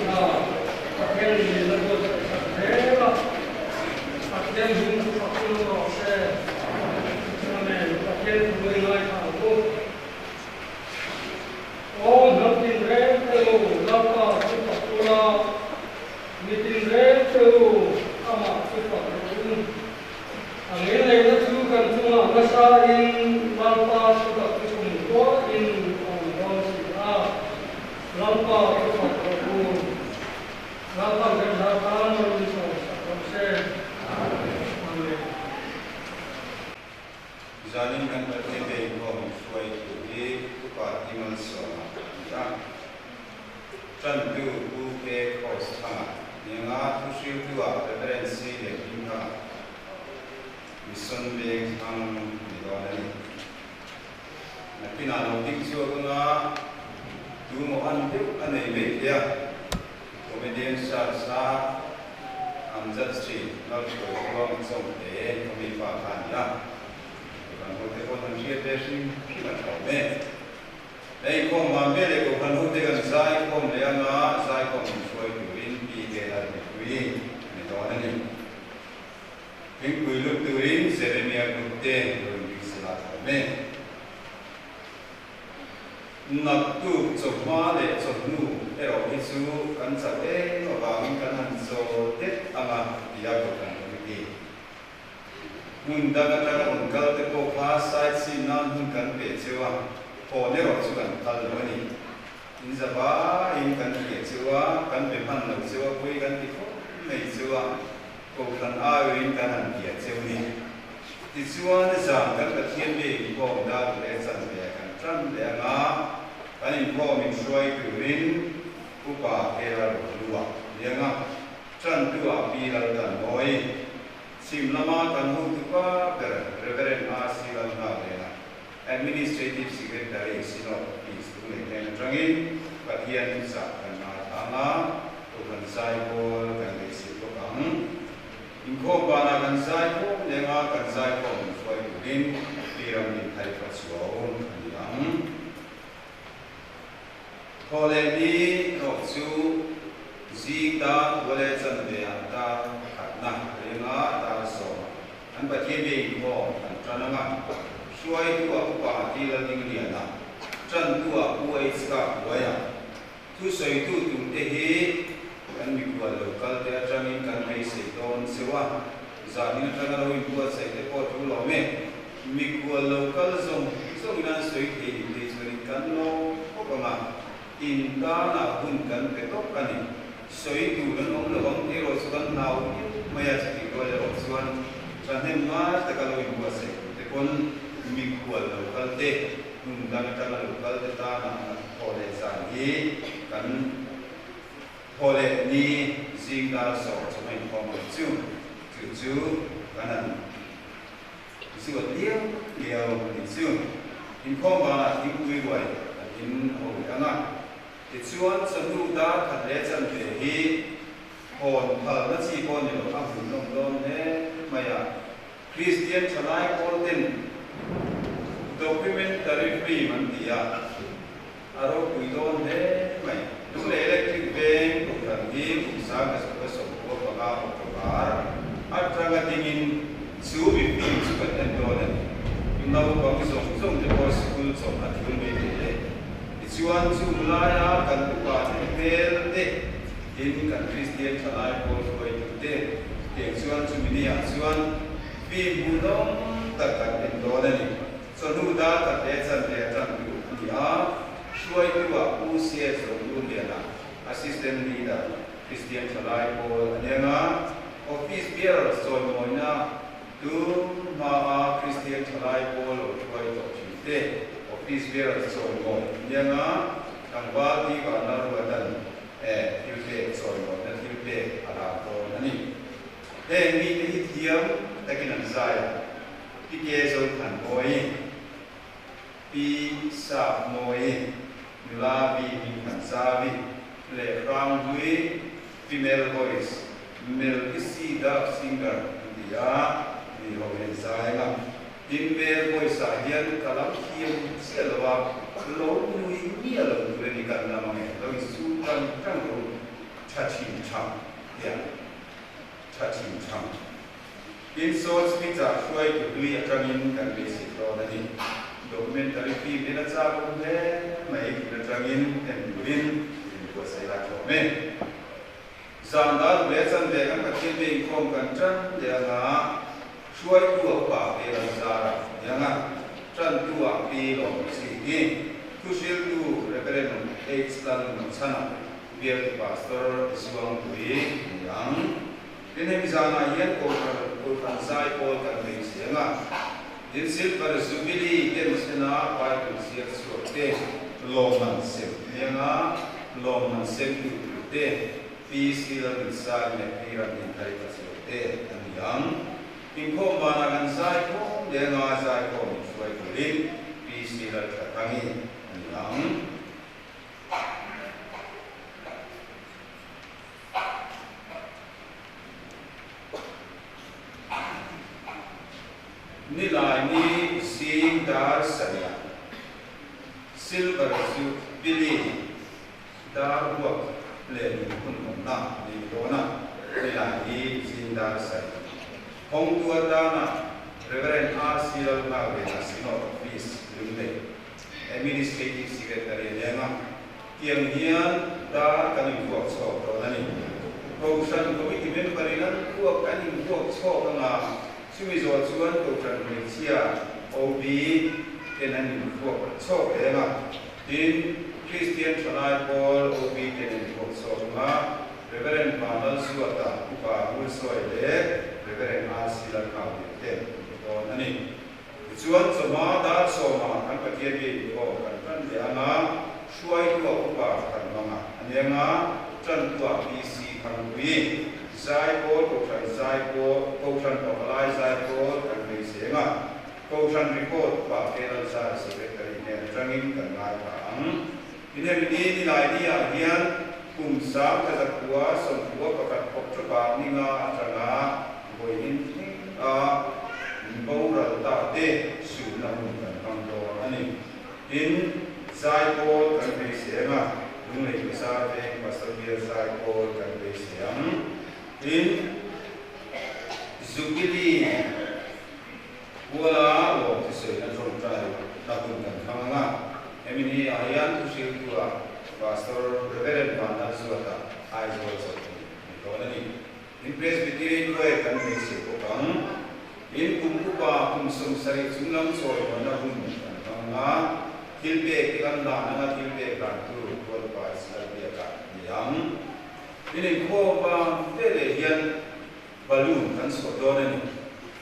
tha Pathian in min la buatsaih sak zel a, Pathian hming chu fak tum rawh se. Amen. Pathian thu i ngaithla ang u. Aw hnam tinreng te u, Lalpa chu fak ula, mi tinreng te u, amah chu fak rawh u. A ngilneihna chu kan chungah nasa in Lalpa thutak chu kum kuahin a awm dawn si a, Lalpa chu fak rawh u. Lalpan kan hla tan lo in sawi sak rawh se. Amen. Zanin kan Pathian te inkhawm hruai tur hi Upa Timalsawma a ni a. Ṭantu Pu K. Kross Thanga nianga thuhriltu-ah Reverend C. Lianhimthanga Mission Veng thlang ni dawn a ni. Nakinah lo ding chhuak anga tu maw an deuh a nei mai thei a, Comedian Search-a Amjad Sri Lalhruaitluang Chawngte kami fa kha a ni a, kan hote pawh han hriat ve hrim hrim a tha awm e. Hei khawm van ve leh Kohhran hote kan zai khawm leh anga zai khawm min hruai turin PK Lalhmipui ni dawn a ni. Thingpui lut turin Jeremia Group te rawn ring sela tha awm e. Naktuk chawhma leh chawhnu erawh hi chu kan chauh em avangin kan han chawl det anga tia Kohhran Committee Hmun dang atanga rawn kal te pawh kha side scene nan hun kan pe cheu a, phone erawh chu kan phal lo a ni. In za vaiin kan hria cheu a, kan pe hman lo cheu a, pui kan ti khawp mai cheu a, kohhran aiawhin kan han bia cheu ni. Tichuan zan kan Pathian be inkhawm dar leh chanve kan tan leh anga kan inkhawm inhruai turin Upa Kela Rohlua Lianga Ṭantu-ah Pi Laltanmawi, chhim lama kan hotupa ber Rev. RC Lalngakliana, Administrative Secretary Synod Office Lunglei hnen aṭangin Pathian thuchah kan ngaithla ang a, Kohhran zaipawl kan beisei bawk ang. Inkhawm banah kan zaikhawm leng a, kan zaikhawm inhruai turin Pi Ramdinthai Pachuau a ni ang. Thawhleh ni erawh chu zing dar kua leh chanve ah dar pakhatna ringa dar sawmah an Pathian be inkhawm an tan ang a, hruaitu ah Upa Ti Laldingliana, tantu ah Pu HK Buaia, thusawitu turte hi kan mikhual lo kal te atangin kan beisei dawn cheu a, zanin atanga lo inbuatsaih te pawh tul awm e. Mikhual lo kal zawng zawngin an sawi thei nih phei chuanin kan lawm khawp ang a, in tanah hun kan pe tawp a ni. Sawi tur an awm lo ang tih erawh chu kan hlau viau mai a, chutih rual erawh chuan thahnem ngai taka lo inbuatsaih tur te pawn mikhual lo kal te, hmun dang atanga lo kal te tanah an thaw leh zan hi kan thaw leh ni zing dar sawm chawhma inkhawm ang chu, chu chu kan an. Zuat liau liau a nih chu. Inkhawm banah thingpui ruai an in a ho leh ang a. Tichuan chawhnu dar khat leh chanve hi hawn phalna chi pawh ni lo a hmuhnawm dawn hle mai a. Kristian thalai pawl ten documentary film an ti a, a ropui dawn hle mai. Lunglei Electric Veng Kohhran hi kum 1995 October atanga dingin chu mi film chu kan en dawn a ni. Naupang zawng zawng te pawh sikul chawlh a thil mai thei e. Tichuan chung laia kan upa te hmel te tin kan Kristian thalai pawl hruaitu te tiang chuan chumi ni ah chuan film hmuhnawm tak kan en dawn a ni. Chawhnu dar khat leh chanve a tan tur a ni a, hruaitu-ah Pu Sia Zoduliana, Assistant Leader, Kristian Thalai Pawl a ni ang a, Office Bearer chawimawina tun hmaa Kristian Thalai Pawl lo hruai tawh thin te Office Bearer chawimawi a ni ang a, tlangval ti vanlal ruatan thil pek chawimawina thil pek a lar dawn a ni. Heng mite hi thiam takin an zai a. Pi Ke Zothan Mawi, Pi Sap Mawi, Nula Vi Hmingthan Zavi leh Hranghlui Female Voice, Melkisi Dove Singer an ti a, mi ho hi an zai ang a. Tin, male voice ah hian ka lam thiam chiah lo a, lo nui miah lo tur a ni kan lam ang e, lo insum tang tang ru. chhang tia tha thin chhang. Tin, Saw Smith-a hruaitu hlui atangin kan beisei dawn a ni. Documentary film en a chak awm hle mai tun atangin en turin in buatsaih la thawm e. Zan dar leh chan ve kan Pathian be inkhawm kan tan leh anga hruaitu a upa pe lam zara anianga tantu ah pi lawm si hi thuhriltu Reverend H Lalnunchhana bialtu Pastor Zuangpui ni ang. Tin hemi zanah hian Kohhran Kohhran zai pawl kan nei chiang a, tin Silver Jubilee ten chhena Bible ziak chhuak te lawmman sem hnianga lawmman sem tu tur te Pi Sri Lalrinsai leh Pi Ramdinthari Pachuau te an ni ang. Inkhawm vanah kan zai khawm lenga zai khawm inhruai turin Pi Sri Lalthathangi a ni ang. Nilai ni zing dar sarih silver chu Billy dar ruak leh lungphun awmna a ni dawn a, nilai ni zing dar sarih hawngtu atana Reverend RC Lalnghakliana Synod Office Lunglei Administrative Secretary a leng a, tiang hian dar kan invuak chhawk dawn a ni. Kohhran Committee member in an vuak kan invuak chhawk anga chumi zawh chuan Kohhran hmeichhia OB ten an invuak chhawk leng a, tin Kristian Thalai Pawl OB ten an invuak chhawk anga Reverend Vanlalzuata Upa Ngursawi leh Reverend RC Lalkaulian te an invuak dawn a ni. Tichuan, chawhma dar sawmah kan Pathian hi inkhawm kan tan leh ang a, hruaitua upa kan hmang a, a nia nga, tantua PC Thangpui, Zaipawl Kohhran Zaipawl, Kohhran Pavalai Zaipawl kan nei zeng a, Kohhran Record upa Keral Zai Secretary hnen atangin kan ngaithla ang. Inhemi ni nilai ni ah hian kum 1991 October ni nga atanga vawiin thleng a boral ta te suhna hun kan hmang dawn a ni. Tin, Zaipawl kan beisei ang a, Lunglei Bazar Veng Pastor Bial Zaipawl kan beisei ang. Tin, Jubilee Kuala lawm thusawi na tawngtai na hun kan hmang ang a, hemi ni ah hian thuhriltu ah Pastor Reverend Vanlalzuata Aizawl chawlh ni ni dawn a ni. In Presbyterian Choir kan beisei bawk ang. In kum upa kum 70 chunglam chawi hawnna hun kan hmang ang a, thil pek te kan dan anga thil pek dan tur Tualpa Israel biakah ni ang. In inkhawm vang veleh hian Balloon kan chhuah dawn a ni.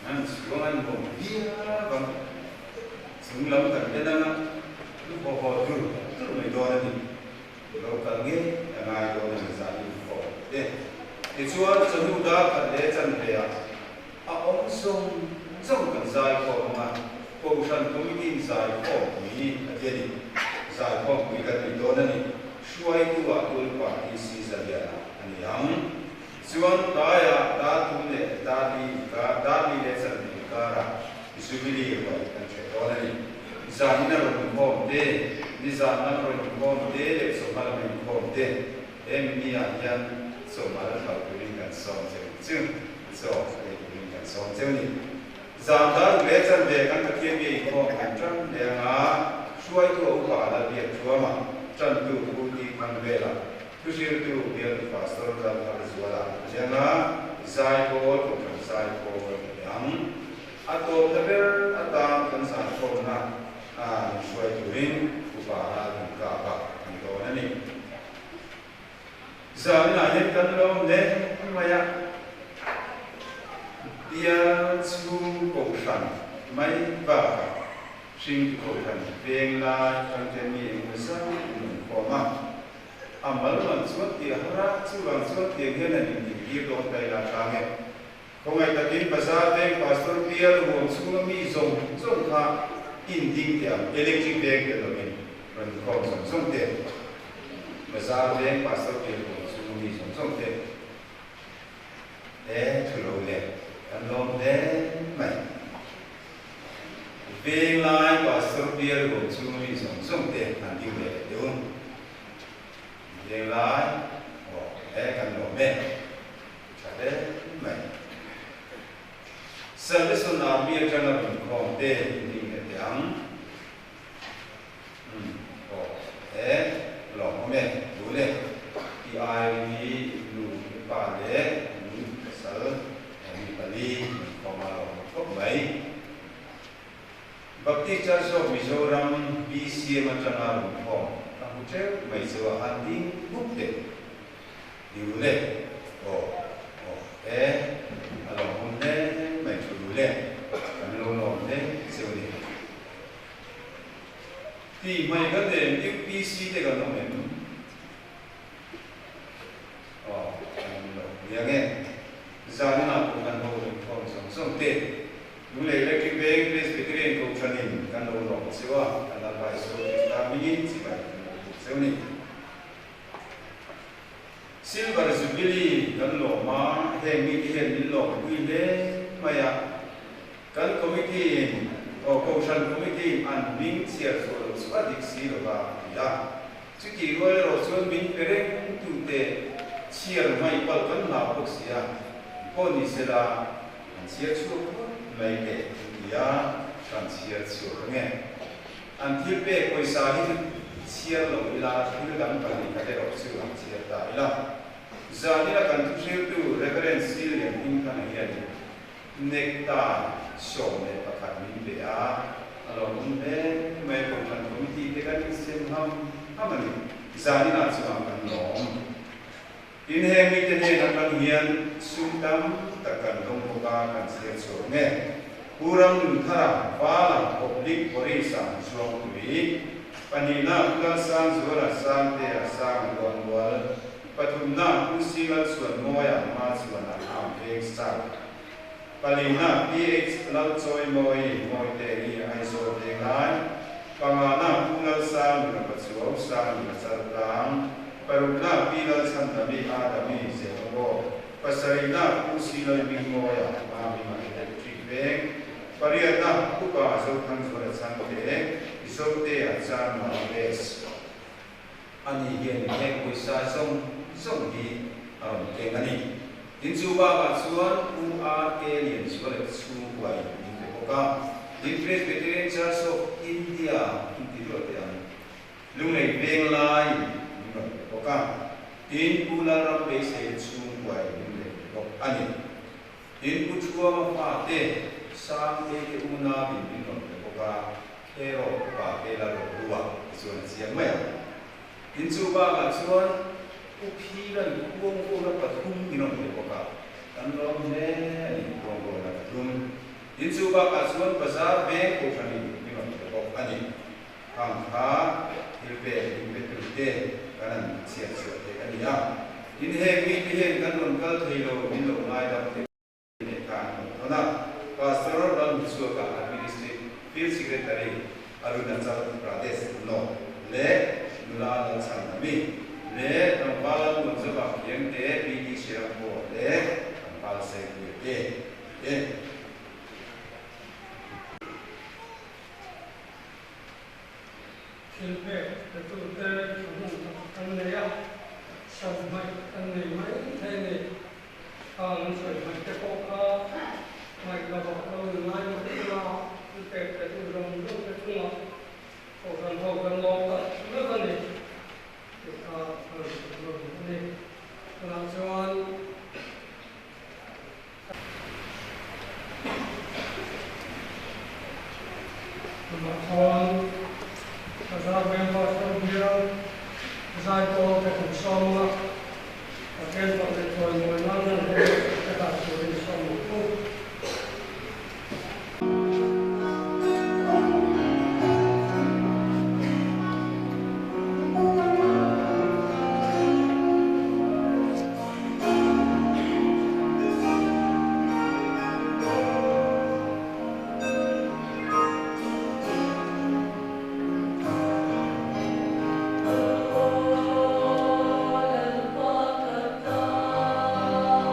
An chhuang an nuam viau ang. Chung lam kan en anga lu haw haw dur dur mai dawn a ni. Lo kal ngei a ngai dawn a ni zah in khawm te. Tichuan chawhnu dar khat leh chanve ah a awm zawng zawng kan zai khawm anga Kohhran Committee in zai khawm pui a ti a ni. Zai khawm pui kan nei dawn a ni. Hruaitu ah Tulpa TC Zaliana a ni ang. Chuan tlaiah dar thum leh dar li inkar, dar li leh chanve inkarah Jubilee ruai kan hreh dawn a ni. Zanin a rawn inkhawm te, nizan lam rawn inkhawm te leh chawhma lama inkhawm te he mini-ah hian chawhma la thlau turin kan sawm cheu chu chaw ei turin kan sawm cheu ni. Zan dar leh chanve kan Pathian nge inkhawm kan tan leh anga hruaitu a upa Lalbiak Thuama tantu Pu Ti Thang velah Thuhriltu bialtu Pastor Lalthar Zuala zianga Zaipawl Kohhran Zaipawl a ni ang. A tawpna ber atan kan zankhawmna a min hruai turin Upa Ral kan kap a ni dawn a ni. Zaninah hian kan lo hle mai a, bial chhung Kohhran mai bakah hringtu Kohhran veng lai atangte mi engemaw zat in rawn khawm a. A mal man chuan tih a har a, chuvang chuan tiang hian an intintir dawn ta ila tlang e. Khawngaih takin Bazar Veng Pastor bial huam chhunga mi zawng zawng kha inding teh ang, Electric Veng te lovin rawn inkhawm zawng zawng te, Bazar Veng Pastor bial huam chhunga mi zawng zawng te he thu lo le kan lawm hle mai. Venglai Pastor bial huam chhunga mi zawng zawng te han ding leh leh deuh. Venglai aw he kan lawm. lawm e. Tha hle mai. Salvation Army atanga rawn khawm te in ding leh teh ang. Umm aw e lawmawm e dul e. I ai hi nu i pa leh nu pasal mi pali in khawm a lawmawm khawp mai. Baptist Church of Mizoram, BCM, atanga rawn khawm ka hmu teuh mai chu a han ding hmup teh. Dul e aw aw e a lawmawm hle mai thu dul e kan lo lawm hle cheu ni. Tih hmai kan nen UPC te kan awm em? Aw kan awm lo nia nge? Zaninah pawh kan ho inkhawm zawng zawng te Lunglei Electric Veng Presbyterian Kohhranin kan lo lawm cheu a, kan Lalpa Isua Krista hmingin chibai kan lo buk cheu ni. Silver Jubilee kan lawm a, heng mite hian min lawmpui hle mai a. Kan committee in, aw Kohhran committee in an hming chhiar chhuah loh chu a dik si lo va a ti a. Chutih rual erawh chuan min pe reng tute chhiar hmaih palh kan hlau bawk si a, pawh ni sela an chhiar chhuak phawt mai teh an ti a, kan chhiar chhuak ange. An thil pek pawisa hi chu chhiar lo ila, thil dang pahnih khat erawh chu an chhiar ta ila. Zanina kan thuhriltu Reverend Silian Hmingthana hian Necktie 11 min pe a, a lo awm hle mai. Kohhran Committee te kan insem ham ham a ni. Zaninah chuan kan lawm. Tin, heng mite hnen atang hian sum tam tak kan dawng bawk a, kan chhiar chhuak nge. Pu Ramnunthara, Vala, Oblique Boris-a Zuangtui, pahnihna Pu Lalsangzuala, Sangtea, Sang Luangmual, Pathumna, Pu Singal Chhuanmawia hma chuan a am veng South. Palina, PH Lalchawimawi, Mawite hi Aizawl Venglai. Pangana, Pu Lalsang Nuna Pachuau, Sang Nuna Chaltlang. Parukna, Pi Lalchhandami, Adami, Zehmabawk. Pasarihna, Pu Si Lalhmingmawia, Mamima Electric Veng. Pariatna, Upa Zothangzuala Chhangte, Zotea Chanmari West. Ani hian heng pawisa zawng zawng hi a rawn keng a ni. Tin chu bakah chuan Pu RK Lianzuala te chhungkuai min pe bawk a. Tin Presbyterian Church of India in ti duah teh ang. Lunglei veng laiin min rawn pe bawk a. Tin Pu Lalram Beisei te chhungkuai min leh pe bawk a ni. Tin Pu Thuama fate Sangtei te unauin min rawn pe bawk a, Kherawk upa te la rawh lu a ti chuan a chiang mai ang. Tin chu bakah chuan Pu Philan khuangvawna pathum min rawn pe bawk a, kan lawm hle a ni khuangvawna pathum. Tin chu bakah chuan bazar veng kohhranin min rawn pe bawk a ni. Khang kha thil pek min pe tu te kan han chhiat chhuah theih a ni a. Tin heng mite hian kan rawn kal thei lo min lo ngaidam te leh kha an rawn thawn a. Pastor Lalhmuchhuaka Administrative Field Secretary Arunachal Pradesh North leh Nula Lalchhandami leh Tlangval Lalnuamzova Khiangte PT Serampore leh Tlangval Saipuia te te. Thil pek petute thahnem tak an nei a, sawi hmaih an nei mai thei a ni. Khang an sawi hmaih te pawh kha hmaih lovah lo in ngai mai ila, thil pek petu zawng zawng te chungah Kohhran ho kan lawm tak vek a ni tih kha a rawn sawi nawn a ni. Tunah chuan. Tunah chuan Bazar Veng Pastor bial zaipawl te kan sawm a, Pathian fak leh chawimawi nan nan ho te hlan turin sawm ang u. Aw Lalpa ka tan.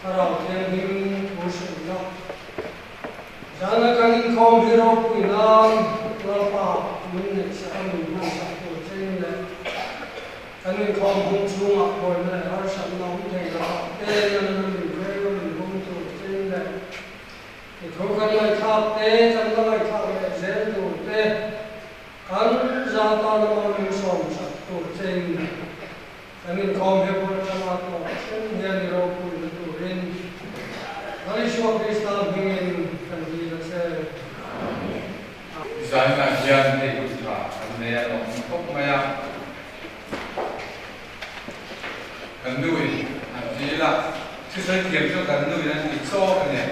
Thlarau Thianghlim thu hrilhna zana kan inkhawm hi ropui nan Lalpa min neihsak a min hmansak tur chein leh kan inkhawm hung chhungah buaina leh harsatna awm thei lakah te nana min veng a min hung tur chein leh i thu kan ngaihthlak te kan la ngaihthlak leh zel tur te kan za tana maw min sawmsak tur chein Kan inkhawm he bul atanga tawp thleng hian i ropuina turin Lal Isua Krista hmingin kan dil a che. Zainah hian hei hun tha kan nei a lawm khawp mai a, kan nuin an dil a, thusawi thiam chu kan nuin an ti chawk a ni.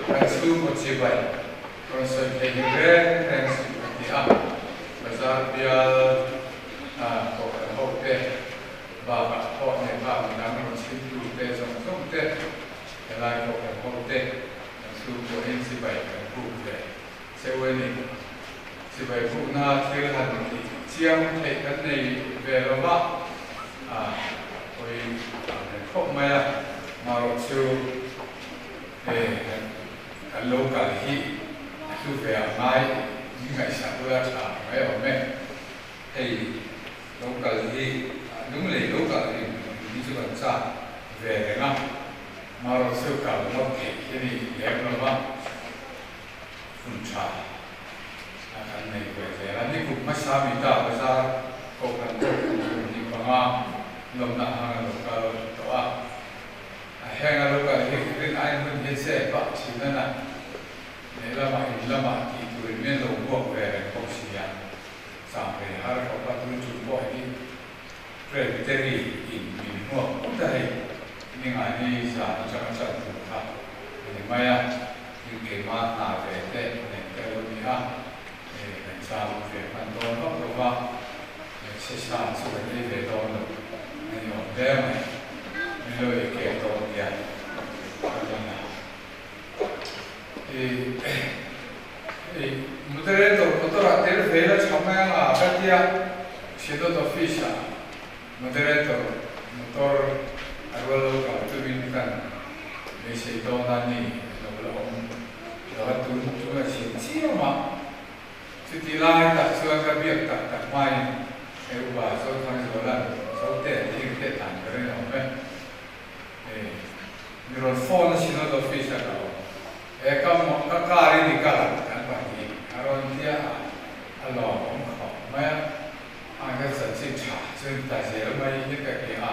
Kan chhungkaw chibai Rawn sawi thei hi reng reng suh ka ti a, bazar bial kohhran ho te bakah pawh nei bak midang rawn chhimtu te zawng zawng te helai kohhran ho te kan chhungkuahin chibai kan buk ve cheu a ni. Chibai bukna thil han tih chiang theih kan nei ve lo va, pawi ang reng khawp mai a, marawh chu he kan Kan lo kal hi a hlu ve a ngai min ngaihsak ula tha mai awm e. Hei lo kal hi lunglei lo kal rim hi chu kan chak ve reng a, marawh chu kal ngawt theih hi a ni lem lo va, hun tha a kan nei ve zel a. Ni kum hmasa mi ta bazar kohhran pawh kum hnih panga lawmna hang a lo kal tawh a. A heng a lo kal hi rin aiin hun hi che pah thin a na. Leh lamah in lamah tih turin min lo buak ve reng bawk si a. Chang ve har khawp a tun tum pawh hi Presbytery in min hmuak put a hei ningai ni zan atanga chan tur kha a ni mai a, tin keimah hna ve te nen te a lo ni a, kan chang ve hman dawn vak lo va. Sisa chu kan ei ve dawn lo a ni awm hle mai. Min lo ei kek dawn nia ka dawn a. I moderator motor ah tel ve la tha mai anga ka tia Synod office ah moderator motor a rual lo kal tumin kan beisei dawn a ni lo la awm lo a tun tun a chhin chiam a. Chuti lai tak chuan ka biak tak tak hmain he upa Zothangzuala'n Zote a tih hriat dan ka rin awm e. Hei mi rawn phone a Synod office a ka awm. He ka ka car in i kal ang kan pahnih a rawn tia a, a lawm awm khawp mai a. A ka chanchin tha chuan ta zel mai hi ka ti a,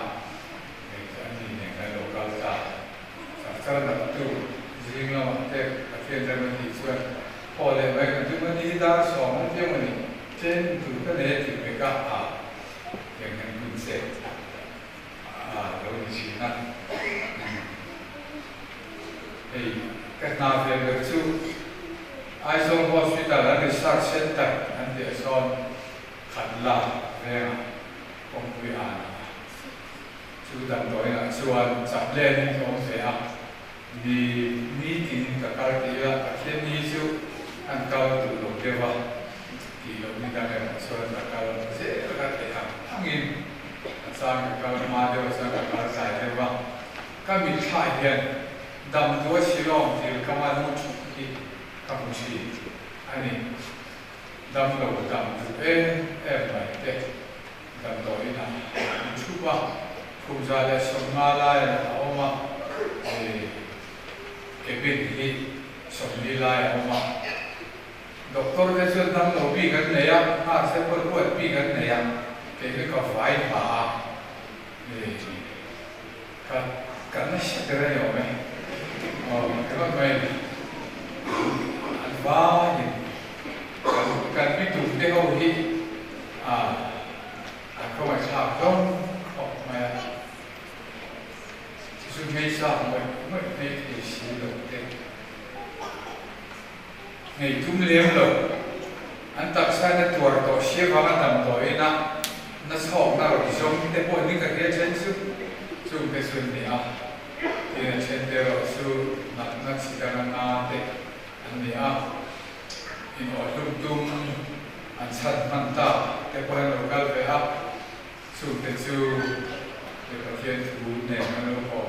hei chu an ni nen kan lo kal ta. Chak char nak tu zing lamah te Pathian rem a tih chuan Aw leh mai kan tum a ni hi dar sawm a tiang a ni. Chen tur ka nei a tih pek a, a tiang hian hun che a lo ni thin a. Hei ka hna ve ber chu Aizawl Hospital an Research Centre an tih ah sawn Khatla vengah kawngpui an a chu damdawiin ah chuan chaplen in ka awm ve a. Ni nitin ka kal tih ila Pathian ni chu an kal duh lo deuh a, tih loh ni dang erawh chuan ka kal zel ka theih ang angin a chang ka kal hma deuh a chuan ka kal tlai deuh a, ka mitthlah hian damdua Shillong dil ka man mu thup hi ka hmu thin a ni. Damlo dam duh em em mai te damdawiin ah an thup a, khum 150 lai a awm a, cabin hi 40 lai a awm a. Doctor te chuan damlo bik an nei a, nurse te pawh ruat bik an nei a, kei hi ka vai hma a, ka ka nasa ber a ni awm e, aw ringawt mai an vaiin kan kan bitum te ho hi a a khawngaihthlak hlawm khawp mai a, chu chu hmeichhia ngawih ngawih hmei thei si lo te ngei tum lem lo an taksa in a tuar tawh si avanga damdawiin a na chhawkna rawn zawng te pawh ni ka hria then chu chung te chu an ni a, tin a then te erawh chu natna chi danga na te an ni a, in awhlum tum an chhan hman ta te pawh an lo kal ve a, chung te chu he Pathian thu nen an lo haw.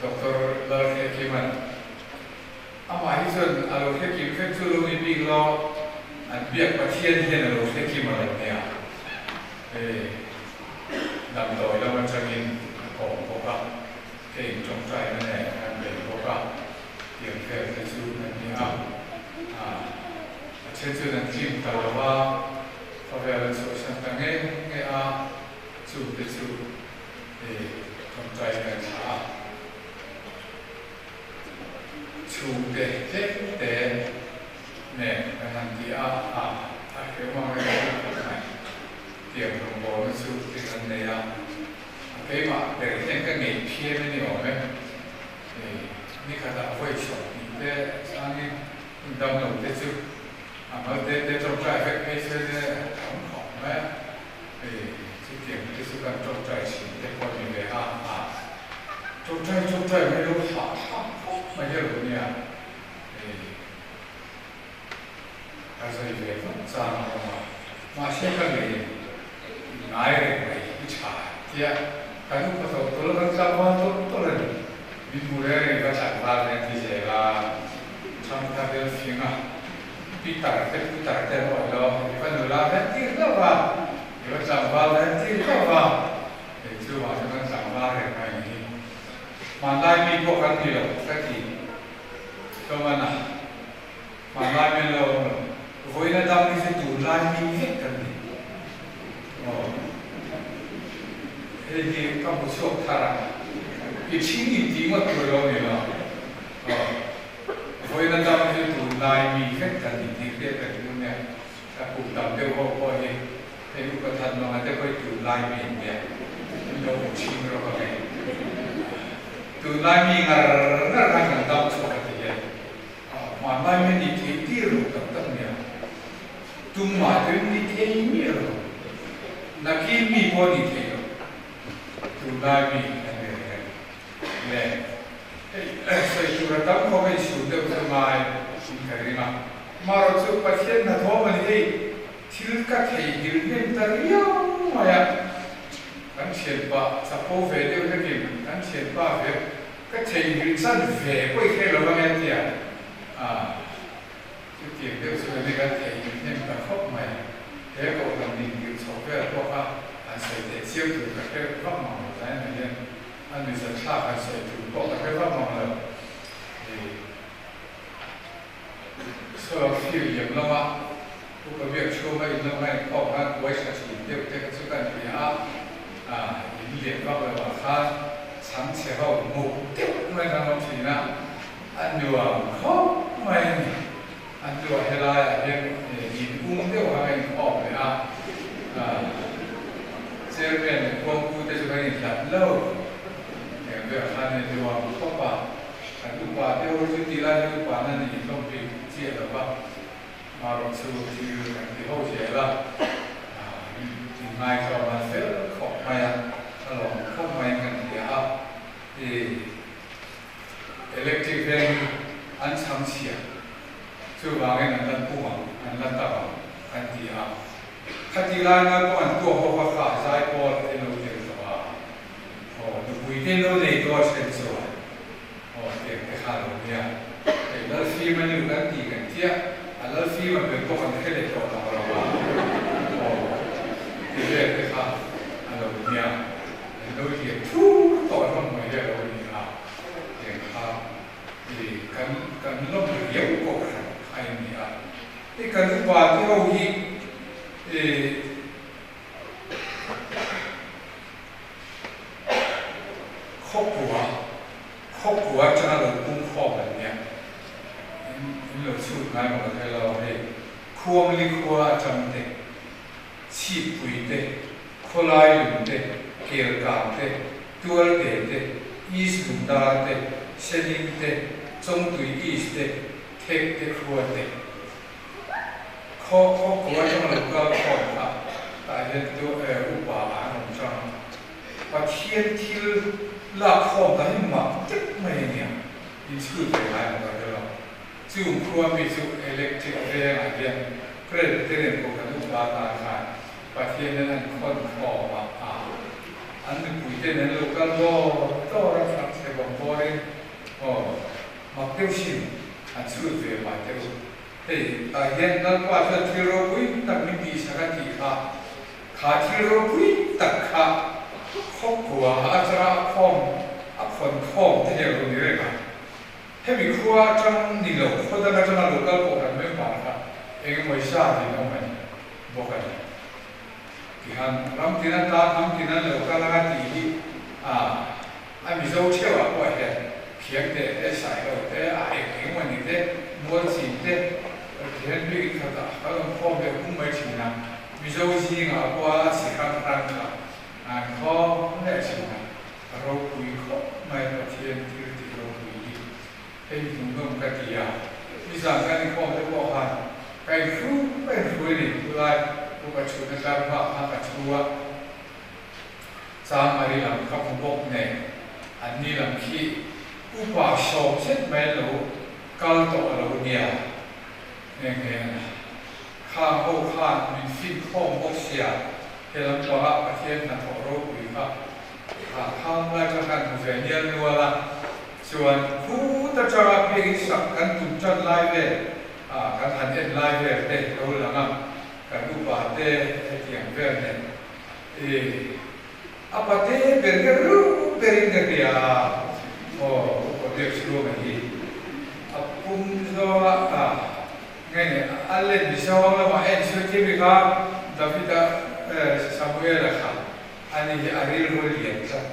Doctor Lalhrekima'n amah hi chuan a lo hrekim vek chu lo ni bik lo, an biak Pathian hian a lo hrekim a lo nia. Hei damdawi lam atangin a kawm bawk a, kei tawngtaina nen kan bei bawk a, tiang vel te chu an ni a. A then chuan an tling ta lo a, khawvel an chhuahsan ta nge nge a, chungte chu hei tawngtai kan thlah a. Chhungte tlem te nen kan han ti a, a a hreu ang reng reng khawp mai. Tiang rawngbawlna chu thil an nei a, a keimah ber hian ka ngei phian a ni awm e. Hei nikhatah vawi 20 te changin in dam lo te chu a mal te te tawngtai vek phei chuan e a tam khawp mai a. Hei chutiang te chu kan tawngtai thin te pawh a ni ve a, a tawngtai tawngtai mai lo hah thlak khawp mai hi a lo nia. Hei ka zai ve vak chang a awm a, mahse ka ngei ngai reng mai i tha tia kan upa tawh tawlh a kan tlangval tawlh tawlh a ni. Min hmu reng reng ka tlangval reng ti zel a, thangthar vel fing a, pi tar te pu tar te an awih lo, i va nula reng tir hlauh va, i va tlangval reng tir hlauh va, kei chu mahse kan tlangval reng mai ni hi. Hmanlai mi pawh kan ni lo ka ti. Tlawmana, Hmanlai men lo awm lo. Vawiina dam hi chu tunlai mi vek kan ni. Aw, hei hi ka hmu chhuak thar a, i thing in tih ngawt tur lo ni lo. Aw, vawiina dam hi chu tunlai mi vek kan ni tih hriat kan duh nia. Ka kum tam deuh ho pawh hi hei upa than manga te pawh hi tunlai mi an nia. In lo hmu chhing rawk ang e. Tunlai mi ngar ngar khan kan dam chhuak a ti hian hmanlai mi ni thei tir lo tak tak nia. Tumah te ni thei miah lo. Nakin mi pawh ni thei lo. Tunlai mi an ni reng a ni. Le hei sawi tur a tam khawp a inchhun deuh chu ngai in ka ring a. Marawh chu Pathian hnathawm a ni hei thil ka theihnghilh hnem ta riau mai a. Kan thianpa chapo ve deuh hlekin kan thianpa ve ka theihnghilh chan ve pawh i hre lo ang e tia chutiang deuh chu kan kan theihnghilh hnem ta khawp mai. He kohhran dinhilh chho vel pawh kha han sawi teh chiam tur ka hre vak mang lo tlai mai hian a nuihzat thlak han sawi tur pawh ka hre vak mang lo. Saw thlir liam lama upa biak chhunga in lama inkhawm khan buai tha thin deuh te kha chu kan hria a, in lian vak lo ah khan chhang chhe ho muk deuh mai khan awm thin a, a nuam khawp mai a ni. A hnuah helaiah hian in um deuh kha ka inkhawm leh a, chairman leh khuangpu te chu kan inhlat lo eng ber khan a nuam khawp a. Kan upa te ho chu ti lai hian upa na ni hlawm bik chiah lo va, marawh chu thil kan ti ho zel a, in ngaihtlawm an fel khawp mai a, a lawm khawp mai in kan hria a, i electric veng hi an chhang chhia, chuvangin an la pung ang, an la tam ang an ti a, khati lai ngai pawh an tuak bawk a kha zai pawl te lo tel tawh a. Aw nupui te lo nei tawh a then chuan aw tiang te kha lo nia. Hei Lalfima nu kan ti kan tia, a Lalfima ber pawh kan hre leh tawh lo lo a, aw ti vel te kha a lo nia. An lo lian thur tawh hlawm mai hi a lo ni a, tiang kha i kan kan lawm riau pawh hran kha in ni a. Hei kan upa te ho hi i. Khawpua, Khawpua atanga lo pung khawm an nia. In lo chhut ngai maw ka hre lo hei. Khuangli khua atang te, Chhippui te, Khawlai lung te, Kelkang te, Tualte te, East Lungdar te, Seling te, Chawngtui East te, Thek te khua te. Khaw khaw kua atanga lo kal khawm kha tah hian tu upa ah an awm tang. Pathian thil lak khawm dan hi mak deuh mai a nia, in chhut ve ngai ang ka hre lo. Chung khua mi chu electric veng ah hian Presbyterian kohhran upa tan khan Pathian hian an khawn khawm a, an mipui ten an lo kal dawr dawr a, thlang chhe. Vaibawm bawrin aw mak deuh sin han chhut ve mah teh u. Hei tah hian Lalpa chuan thil ropui tak min tihsak a tih kha, kha thil ropui tak kha khawpkua atanga a khawm a khawn khawm te hi a lo ni reng a. Hemi khua atang ni lo khaw dang atanga lo kal pawh kan member kha eng emaw zat in awm a ni bawk a ni. Tihan ram tin atan hnam tin an lo kal anga tih hi a a Mizo theuhah pawh hian thiam te te sailo te a eng eng emaw ni te mual chin te tihian biak in khatah kan awm khawm leh hung mai thin a, Mizo zingah pawh a chi hrang hrang kha an khawm leh thin a, a ropui khawp mai Pathian thil tih ropui hi. Hei hmuhnawm ka ti a, nizan kan inkhawm te pawh khan ka inhru ka inhru a ni, chulai upa chhutna tlar hma kha ka thu a, Changmari lam ka hmu bawk nen, an ni lam khi upa sawm zet mai an lo kal tawh lo nia nghe nghe a ni. Khang ho khan min fin khawm bawk sia, he lam pangah Pathian hnathawh ropui kha kha khang lai kha kan hmu ve nial nual a, Chuan khut atanga biakin sak kan tum tan lai vel ah kan han en lai vel te lo lang a, kan upa te hetiang vel nen i a pate ber nge ru berin ka hria a, aw upa biak chhunga hi a pum zawnga a nge ni a len zawng lamah en chu ti mi kha Davida Samuela kha ani hi a rilru lian tlat.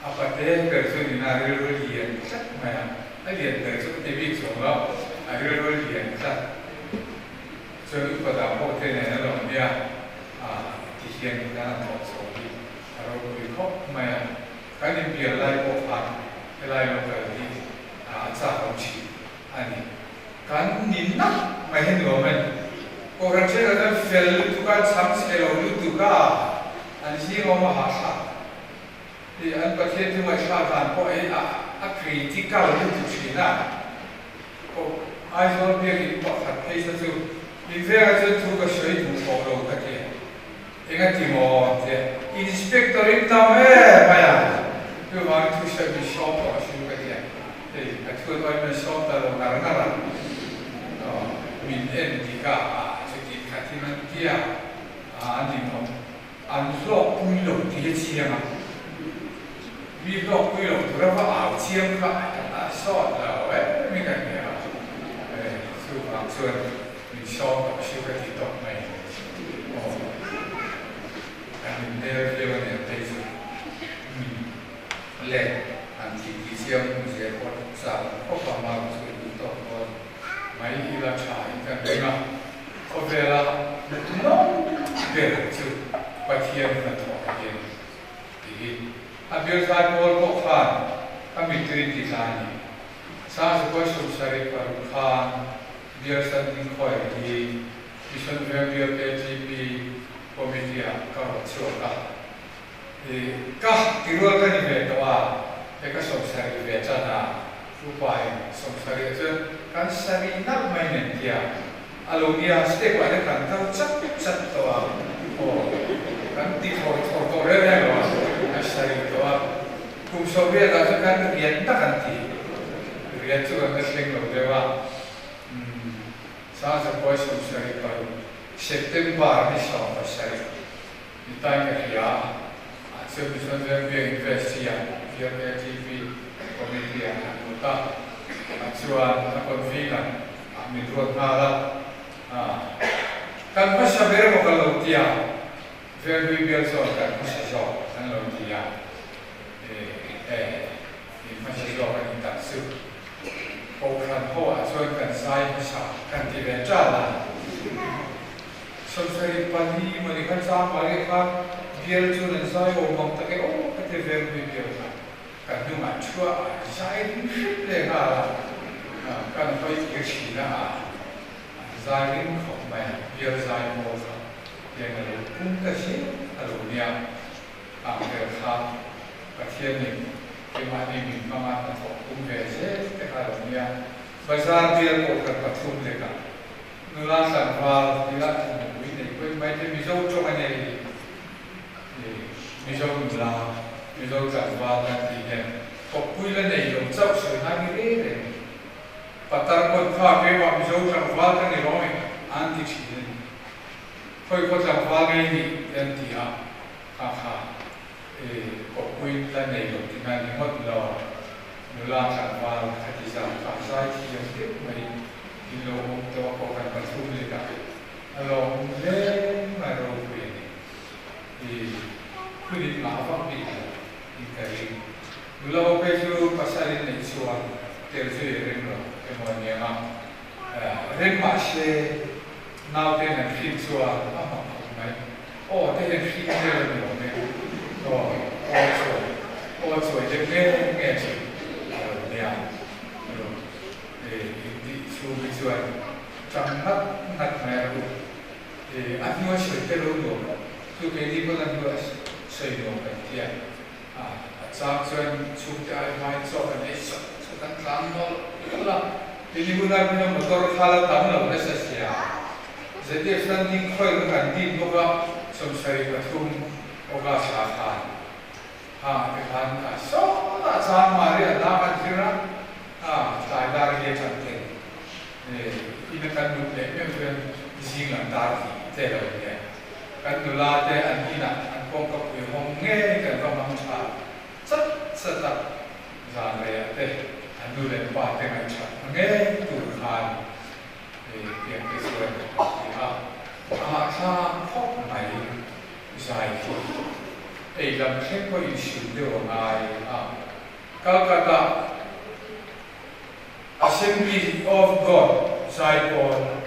A pate ber chu nina rilru lian tlat mai a, a lian ber chu ka ti bik chuang lo, a rilru lian tlat. Chuan upa dang pawh te nen a lo nia a ti hian kan han thawk chho hi a ropui khawp mai a, kan inbial lai pawh khan helai local hi a chak awm thin a ni. Kan ni nak mai hi nuam a ni. Kohhran thenkhat chuan fel lutuk a, chhang chhe lo lutuk a, an zing awm a hahthlak. Hei an Pathian thu ngaihthlak dan pawh hi a a critical lutuk thin a. Koh Aizawl biakin pakhat phei kha chu in vengah chuan thu ka sawi duh tawh lo ka ti a. Engati maw tia inspector in tam em mai a, chuvangin thu sawi min sawm tawh a hriu ka ti a. Hei ka thu an awih mai sawm ta lo ngar ngar a, min en dik a, chuti khatin an ti a, an inawm an hlawk pui lo tih hi a chiang a, mi hlawk pui lo tura va au chiang kha a sawt lo em in kan hria a, chuvang chuan min sawm tawh hriu ka ti tawp mai aw, kan inhmel viau a nia phei chu. Le han tih tih chiang hmu zel pawh chak khawp a mar chu i duh tawk dawn mai ila tha in kan ring a, khawvela nawm ber chu Pathian hnathawh hi a ni tih hi a bialzai pawl pawh khan a mittui ti tla a ni. Sangzukawih 76 khan bialsan dingkhawi hi Mission Veng Bial KTP Committee ah ka rawn chhuak a. Ka ti rual ka ni ve tawh a, he ka 70 ve chan a, upain 70 ah chuan kan sarih nalh mai nen tia a lo nia step ah te kan kal chat chat tawh a, aw kan ti thawr thawr tawh reng reng lo a, a sarih tawh a, kum 80 ah chuan kan riat na kan ti, riat chu kan la thleng lo deuh a, umm 1976 September ni 17. Nitain ka hria a, chuan Mission Veng Biak University ah VLATV Committee ah an lut a, a chuan a convener ah min ruat nghal a, kan hmasa ber emaw ka lo ti a, Venghlui bial chuan kan hmasa zawk an lo ti a, e min hmasa zawk a ni tak chu. Kohhran ho ah chuan kan zai hmasa kan ti ve ṭan a. 74 mawni khan Changmari khan bial chu an zai awm ang tak e aw ka ti vel pui bial kha ka hnungah thuah a zai ring hrep leh nghal a, kan hawi kir thin a an zai ring khawp mai a, bial zai mawl kha tiang a lo pung ta zel a lo nia ang vel kha Pathianin keimahni min hmanga hnathawh pung ve zel te kha a lo nia, bazar bial pawh khat pathum lekah Nula tlangval ila nupui nei pawhin mai te Mizo tawng a nei hi Mizo nula Mizo tlangval kan tih hian kawppui la nei lo chauh sawi ngai ni reng reng a ni. Patar pawn kha keimah Mizo tlangval ka ni rawng in an ti thin a ni. Khawi khaw tlangval ngei nih te an ti a, kha kha e kawppui la nei lo ti ngai ni ngawt lo. Nula tlangval kha ti zan kha zai thiam deuh mai in lo awm tawh a kohhran pathum leh a a lawm hle mai ropui a ni. I khunin ngah vak bik lo in ka ring. Nula ho phei chu pasal in neih chuan tel zui a rem lo emaw a niang a, rem mahse naute an hrin chuan a hmak khawp mai. Aw te hian hrin vel a ni awm e. Aw aw chuai aw chuai deuh nge nge thin a lo nia. Intih chhung hi chuan tang ngat ngat mai a ru. A hnua sawi te lo nuam lo chu keini pawn a hnua sawi nuam kan ti a, a chang chuan chhungte ai hmain chaw kan ei sawt sawt an tlan nawlh nawlh a, tini hunah hmuna motor kha la tam lo nasa sia, ZF landing khawi kha kan din bawk a, 73 August ah khan ha te khan sawtah chang mah ri a hna kan zir a, tlai dar hi a tan thei. Ina kan lut leh meuh chuan zing lam dar tih te lo nia. Kan nula te an inah an kawngka pui hawng ngei kan va hmang tha chat chat a, zan reiah te an nu leh pa te ngaihthat hma ngei tur khan tiang te chuan an ti a, a hahthlak khawp mai zai khi ei lam thleng pawh inhrilh deuh a ngai a, Calcutta. Assembly of God zaipawl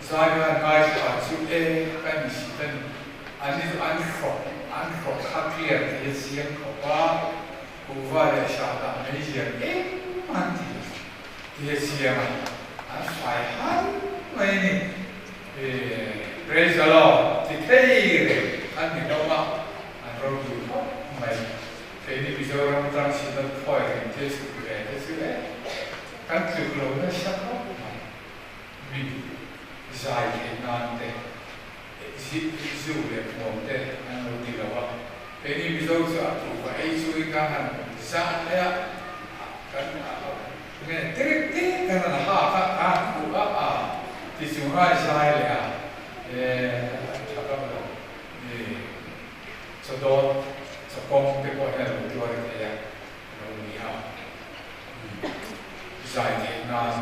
zai khan ngaithla chu e ka ni si ta ni. An ni chu an hrawk an hrawk kha clear thei a chiang khawp a, kuhva leh sahdah mai zian eng an ti ti a chiang a, an fai han mai a ni. Praise the Lord ti thei reng an ni hlawm a, an ropui khawp mai. Keini Mizoram tang Synod khawi reng te chhuk ve te chu e, kan tluk lo nasa khawp mai. Mi zai theih nan te, zu leh hmuam te an lo ti lo a. Keini Mizo chu a tluk a ei chu in kan han zan leh a, kan nge tirek te kan han hak a, kan han khuh a, a ti chung a zai leh a, e a tha vak lo. Chawdawt, chawkawng te pawh hian lo tuar thei a lo ni a, zai theih nan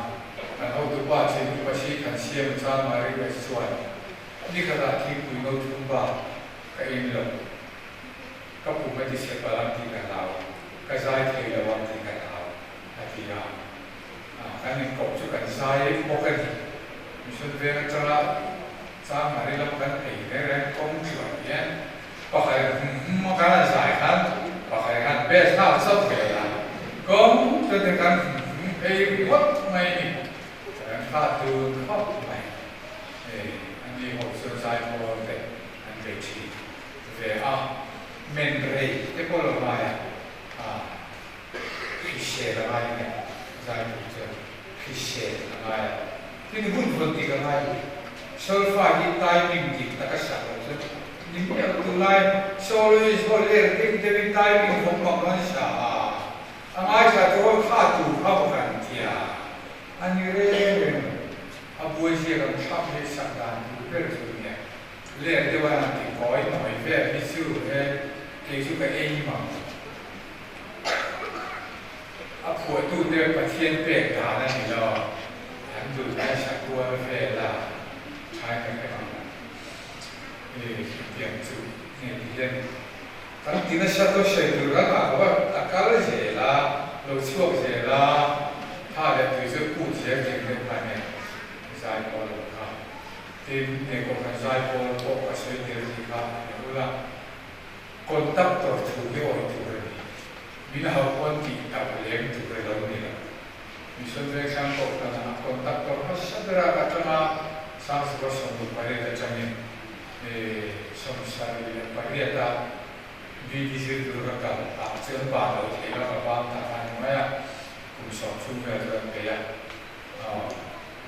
kan hotupa chin upa si kan siam chan Mary West chuan nikhatah thingpui no thum bak ka in lo, ka pum a ti chhe palh ang tih ka hlau, ka zai thei lo ang tih ka hlau a ti a, kan inkawp chu kan zai bawk a ni. Mission veng atanga Chang Mary lam kan ei reng reng kawng chuan hian pakhat hum a kan zai khan pakhat khan best nghal chauh ve la kawng chuan te kan hum hum phei ringawt mai ni kan hrat dun khawp mai hei an ni ho chuan zai pawl te an bei thin ve a men rei te pawh lo ngai a hrisel a ngai a ni zai tur chuan hrisel a ngai a. Tin hun vawn dik a ngai lo. Solfa hi timing dik tak a sak loh chuan ni miah lo tunlai soloist ho ler deuh deuhin timing vawng bang an sa a, a ngaithla tu ho kha tur kha maw kan tia a ni reng reng lo. A buai ziak ang thlap leh sak dan tur ber chu nia. Ler deuh a han ti kawi nawi vel hi chu he kei chu ka ei mang. A phuahtute Pathian pek dan a ni lo, an dul nasa kual vel a, thain ka hre ang e hetiang chu nge ti hian kan ti nasa tawh sawi tur kan ngah khawp a, a kal zel a, lo chhuak zel a, tha leh tui chu put zel ding deuh kha nia zai pawl lo kha. Tin, nge kohhran zai pawl pawh ka sawi tel tih kha hre ula. Conductor thu hi awih tur a ni. Min hauh pawn tih tak lem tur a lo ni lo. Mission Vengsang Kohhranah conductor hmasa bera ka tang a, Sangsuka 18 atangin 78 a BD zir tur ka kal ah chuan ban lo thei lo ka ban tak a ni mai a, kum sawm chhung vel chu an peih a.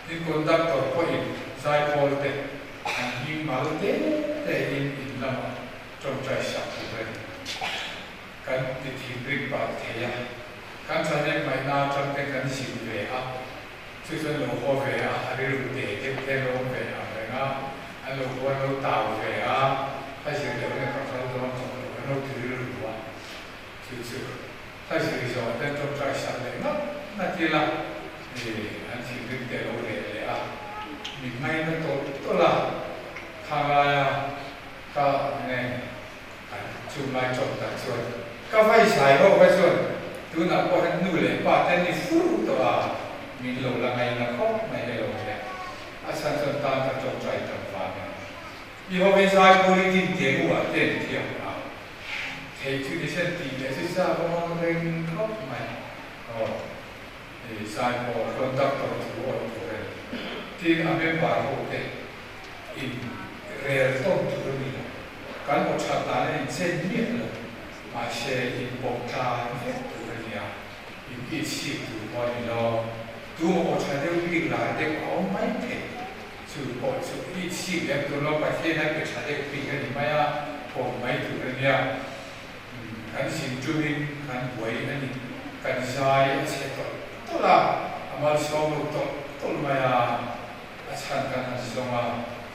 Tin conductor pawhin zaipawl te an hming mal te te in in lamah tawngtai sak tur a ni. rim pah thei a, kan thahnem ngaihna atang te kan zin ve a, chu chuan lo haw ve a, a rilru te deuh te an lo awm ve ang reng a, an lo haw an lo tau ve a, ka zir deuh na ka kal dawn tawh lo an lo ti rilru a, chu chu ka zir zawh ten tawngtai sak leh ngap nghat ila an thinrim te a lo reh leh a, min ngaina tawlh tawlh a, khanglai a ka nge. An chunglai tawng tak chuan ka vai zai ho kha chuan tunah pawh hian nu leh pa te ni fur tawh a, min lo la ngaina khawp mai elo nia. A chhan chuan tan ka tawngtai tam vang a ni. I ho hi zai pawl i tin tiang u ah ten thiam a theih chu ni sen tih leh chu chak a awm reng khawp mai. Aw i zai pawl conductor thu awih tur a ni. Tin a member ho te in rel tawn tur a ni lo. Kan aw that dan a inchen miah lo. Mahse, in pawm tlan vek tur a nia. In itchhip tur pawh a ni lo. Tuma aw tha deuh bik lai deuh a awm mai thei. Chu pawh chu itchhip lem tur lo Pathian a pe tha deuh bik a ni mai a, pawm mai tur a nia. Kan zin tumin kan buai a ni. Kan zai a chhe tawlh tawlh a, a malsawm lo tawlh tawlh mai a. A chhan kan han zawng a,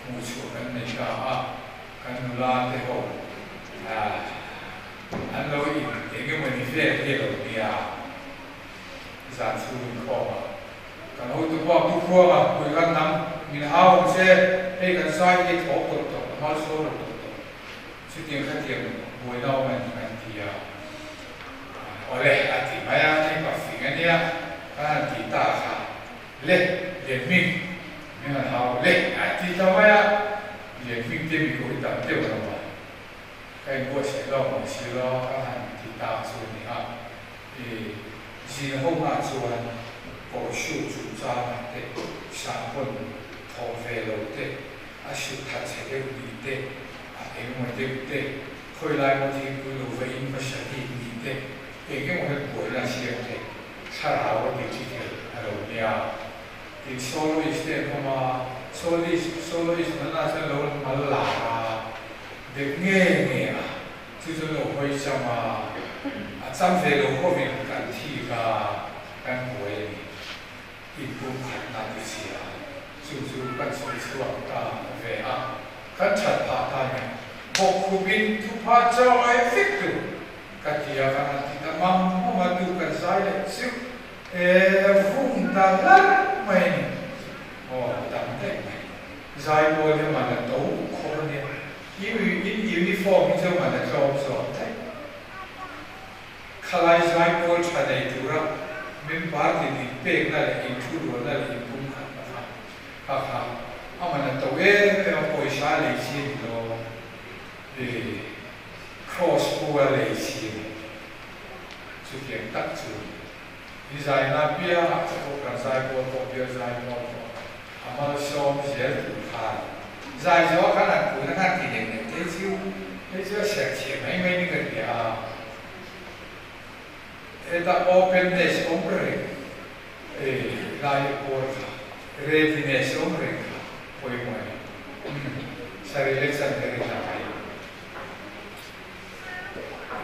hmuh chhuah kan nei ta a, kan nula te ho an lo in eng emaw ni vel hi a lo nia, zan chhung inkhawm a, kan hotu pawh a pu khuang a, pui khan nang min hau ang che, hei kan zai hi thaw tawlh tawlh, a malsawn lo tawlh tawlh, chutiang khatiang buaina awm a ni kan ti a, awle a ti mai a, hei pa fing a nia, kan han ti ta kha. Le, Lianhming, min han hau le a ti ta mai a, Lianhming te mi ko hi tam deuh lo a, ka inbuatsaih lawk ang si lo ka han ti ta chu a ni a, i zin ho hna chuan kawr shoe chungchangah te sahbawn thawh ve lo te, a shoe thatchhe deuh nih te, a engemaw deuh te, khawilai maw thingpui lo va in hmasa bik nih te, engemaw hian buaina a siam thei. Thlarau a ti thi thei a lo nia. Tin soloist te an awm a, soloist soloist hmanah chuan lo mal lar a, dek nge nge a, chu chu lo hawi cham a, a cham ve lo hovin kan thik a, kan buai a ni. Inpumkhatna ti chhia a, chu chu kan sawi chhuak ta ve a, kan that phah ta nia. Bawkkhupin thupha chaw ai vek tu Ka ti a, kan han ti ta mam mam a, tu kan zai leh chu e vung ta hlarh mai a ni. Aw, a tam daih mai. Zai pawl hi man a to khawp a nia. In uniform hi chu man a tlawm zawk daih. Khalai zai pawl tha nei tura min party in pekna leh in thurualna leh in pumkhatna kha kha kha a man a to em em a, pawisa a lei chi a ni lo. E. Kraws pu a lei si a ni. Chutiang tak chu i zaina piangah che pawh kan zai pawl pawh bial zai pawl pawh a malsawm zel tur khan zai zawh khan an kun a khan ti nek nek thei chu hei chu a serh chhiah mai mai ni ka ti a. Heta openness awm reng e lai pawl kha readiness awm reng kha pawimawh a ni. Sari leh chan ber in a kai.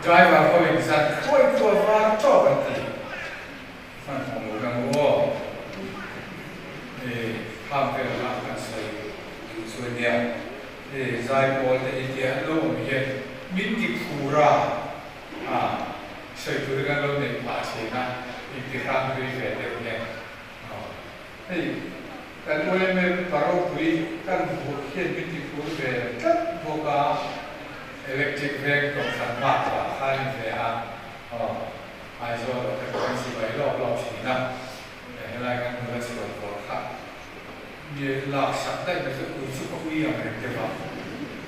Driver ho in zan khuai khuai var tawk an ti. Hmanhmawh lo lang u aw. E kham vel ah kan sawi duh chu a nia. E zai pawl te hi tia an lo awm hian min ti phur a, a sawi turin an lo neih phah thin a, inti hrang hlui ve deuh hian. Aw. Hei kan UMM paropui kan hmuh hian min ti phur ve tlat bawk a, electric veng tawng khat mak lah kha a ni ve a, aw Aizawl ah te pawh kan chibai lawk lawk thin a, helai kan nula chhuan vawr kha mi lak sak daih mai chu ui chu ka ui ang reng deuh a,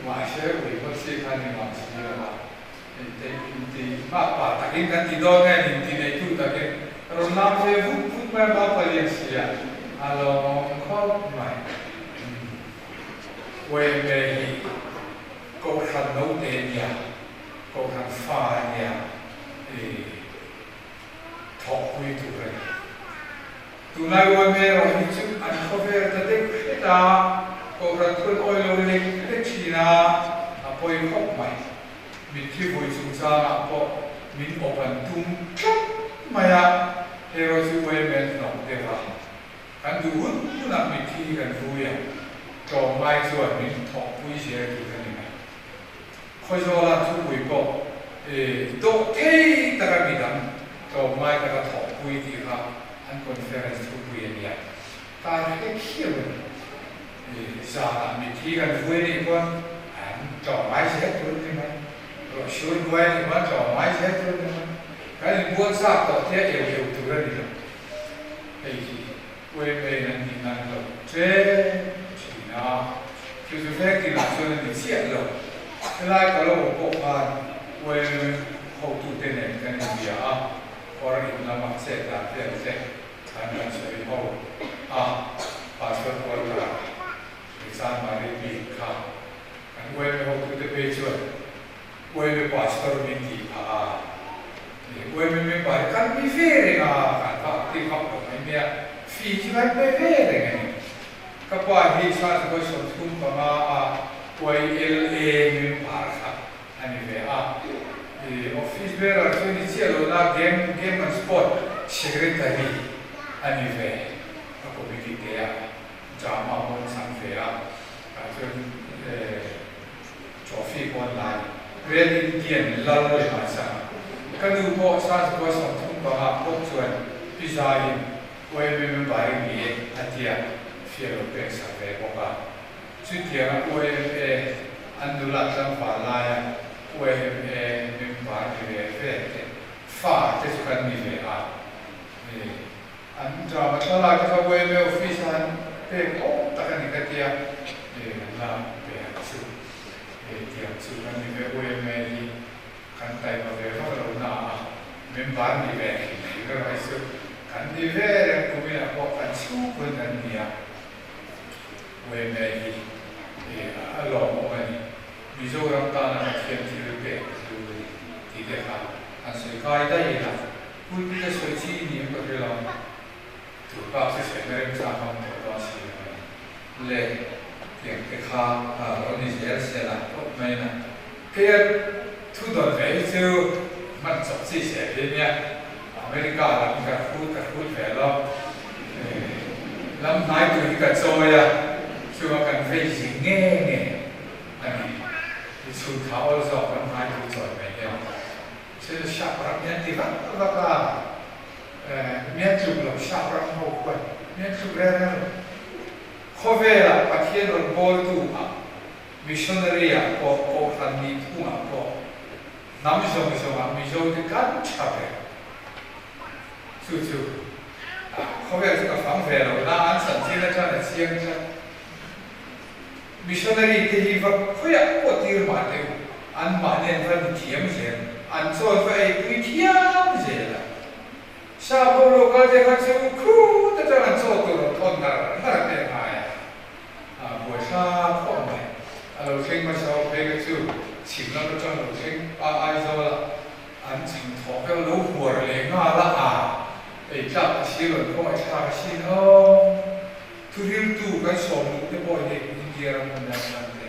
mahse ui hawt si kha ni ngam si lo a. Inti hmapa takin kan ti dawn nge inti neitu takin rawn lam ve vut vut mai a mapa lian sia a lawmawm khawp mai. Uaime hi Kohhran naute nia, Kohhran fa nia i thawhpui tur a ni. Tunlai uaime erawh hi chu an khawvel ta deuh hret a, Kohhran thun awi lo lek lek thin a, a pawi khawp mai. Mitthi vui chungchangah pawh. Min awp an tum tlat mai a, hero chu yma hnawk deuh a, kan duh hun hunah mitthi hi kan vui a, tlawmngai chuan min thawhpui zel tur a ni mai. Khawzawla thupui pawh dawh thei taka midang tlawmngai taka thawhpui tih kha an conference thupui a nia. Tar hlek hiau a ni. Zanah mitthi kan vui a nih pawn an tlawmngai zel tur a ni mai. Ruahsur hnuai a nih pawn tlawmngai zel tur a ni mai. Kan inbual chak tawh tia eu eu tur a ni lo. Hei hi UMA-in an tih nan lo tlem thin a, chu chu vek tinah chuan a ni chiah lo. Helai ka lo awm pawh khan UMA hotute nen kan inbia a, kawr in lama chet dan vel te kan han sawi ho a, Pastor Quarter-ah Richard Marie bik kha kan UMA hotute phei chuan UMA Pastor min tih phah a, UMA member hi kan mi ve reng a, kan va active vak lo mai mai a, fee chu kan pe ve reng a ni. Ka pa hi chhungkaw 35 a YLA member kha a ni ve a, office bearer chu ni chiah lo na game game and sport secretary a ni ve, a committee te ah drama pawh an chang ve a, tah chuan Trophy pawh an la a ni. Red Indian lal leh hmaisang ka nu pawh chhungkaw 35 pawh chuan pi zaiin YMA member i ni e a tia fiah lo pek sak ve bawk a. Chutianga YMA an nula tlangval laia YMA member ni ve ve te fa te chu kan ni ve a. An drama thlalak te kha YMA office a an pek awm tak a ni ka tia an la pe ang chu. Tiang chu kan ni ve YMA hi kan taima ve vak lo na a member ni ve hi ka raih chu kan ni ve reng kuminah pawh kan chhungkun kan ni a YMA hi a lawmawm a ni. Mizoram tana Pathian thil pek hlu a ni tih te kha an sawi kai daih ila. Pulpit a sawi chi ni ang ka hre lo. Tur bak chu sawi na remchang a awm tawh dawn si lo a ni. Le tiang te kha lo ni zel se la tawp mai na. Keia thu dawn ve hi chu hman chawp chi se hi nia. America lam ka hrut ka hrut ve lo. Lam hnai tur hi ka chawi a, chunga kan vei zing nge nge a ni. I chhun thla awl zawk lam hnai tur chawi mai hian. Thil sap ram hi an ti vak vak a, mian tluk lo sap ram ho khuan mian tluk reng reng lo. Khawvelah Pathian rawn bawltu ah, missionary ah pawh, kohhran nih thungah pawh, hnam zawng zawngah Mizo te kan tha ber. Chu chu khawvel chu ka fang ve lo na an chanchin atang a chiang tlat. Missionary te hi va khawiah pawh tir mah teh u, an mahni an va ni thiam zel, an chawn va ei pui thiam zel a. Sap ho lo kal te kha chu khut atang an chaw tur rawn thawn ngar ngar a pek ngai a, a buai thla khawp mai. A lo thleng hmasa ho phei kha chu chhim lam atang lo thleng a Aizawl ah an chhang thawh vek lo huar leh nghal a, a ei tlak a si rawn khawngaih thlak a sin aw. Thuriltu kan sawm luh te pawh hi India ram hmun an hman te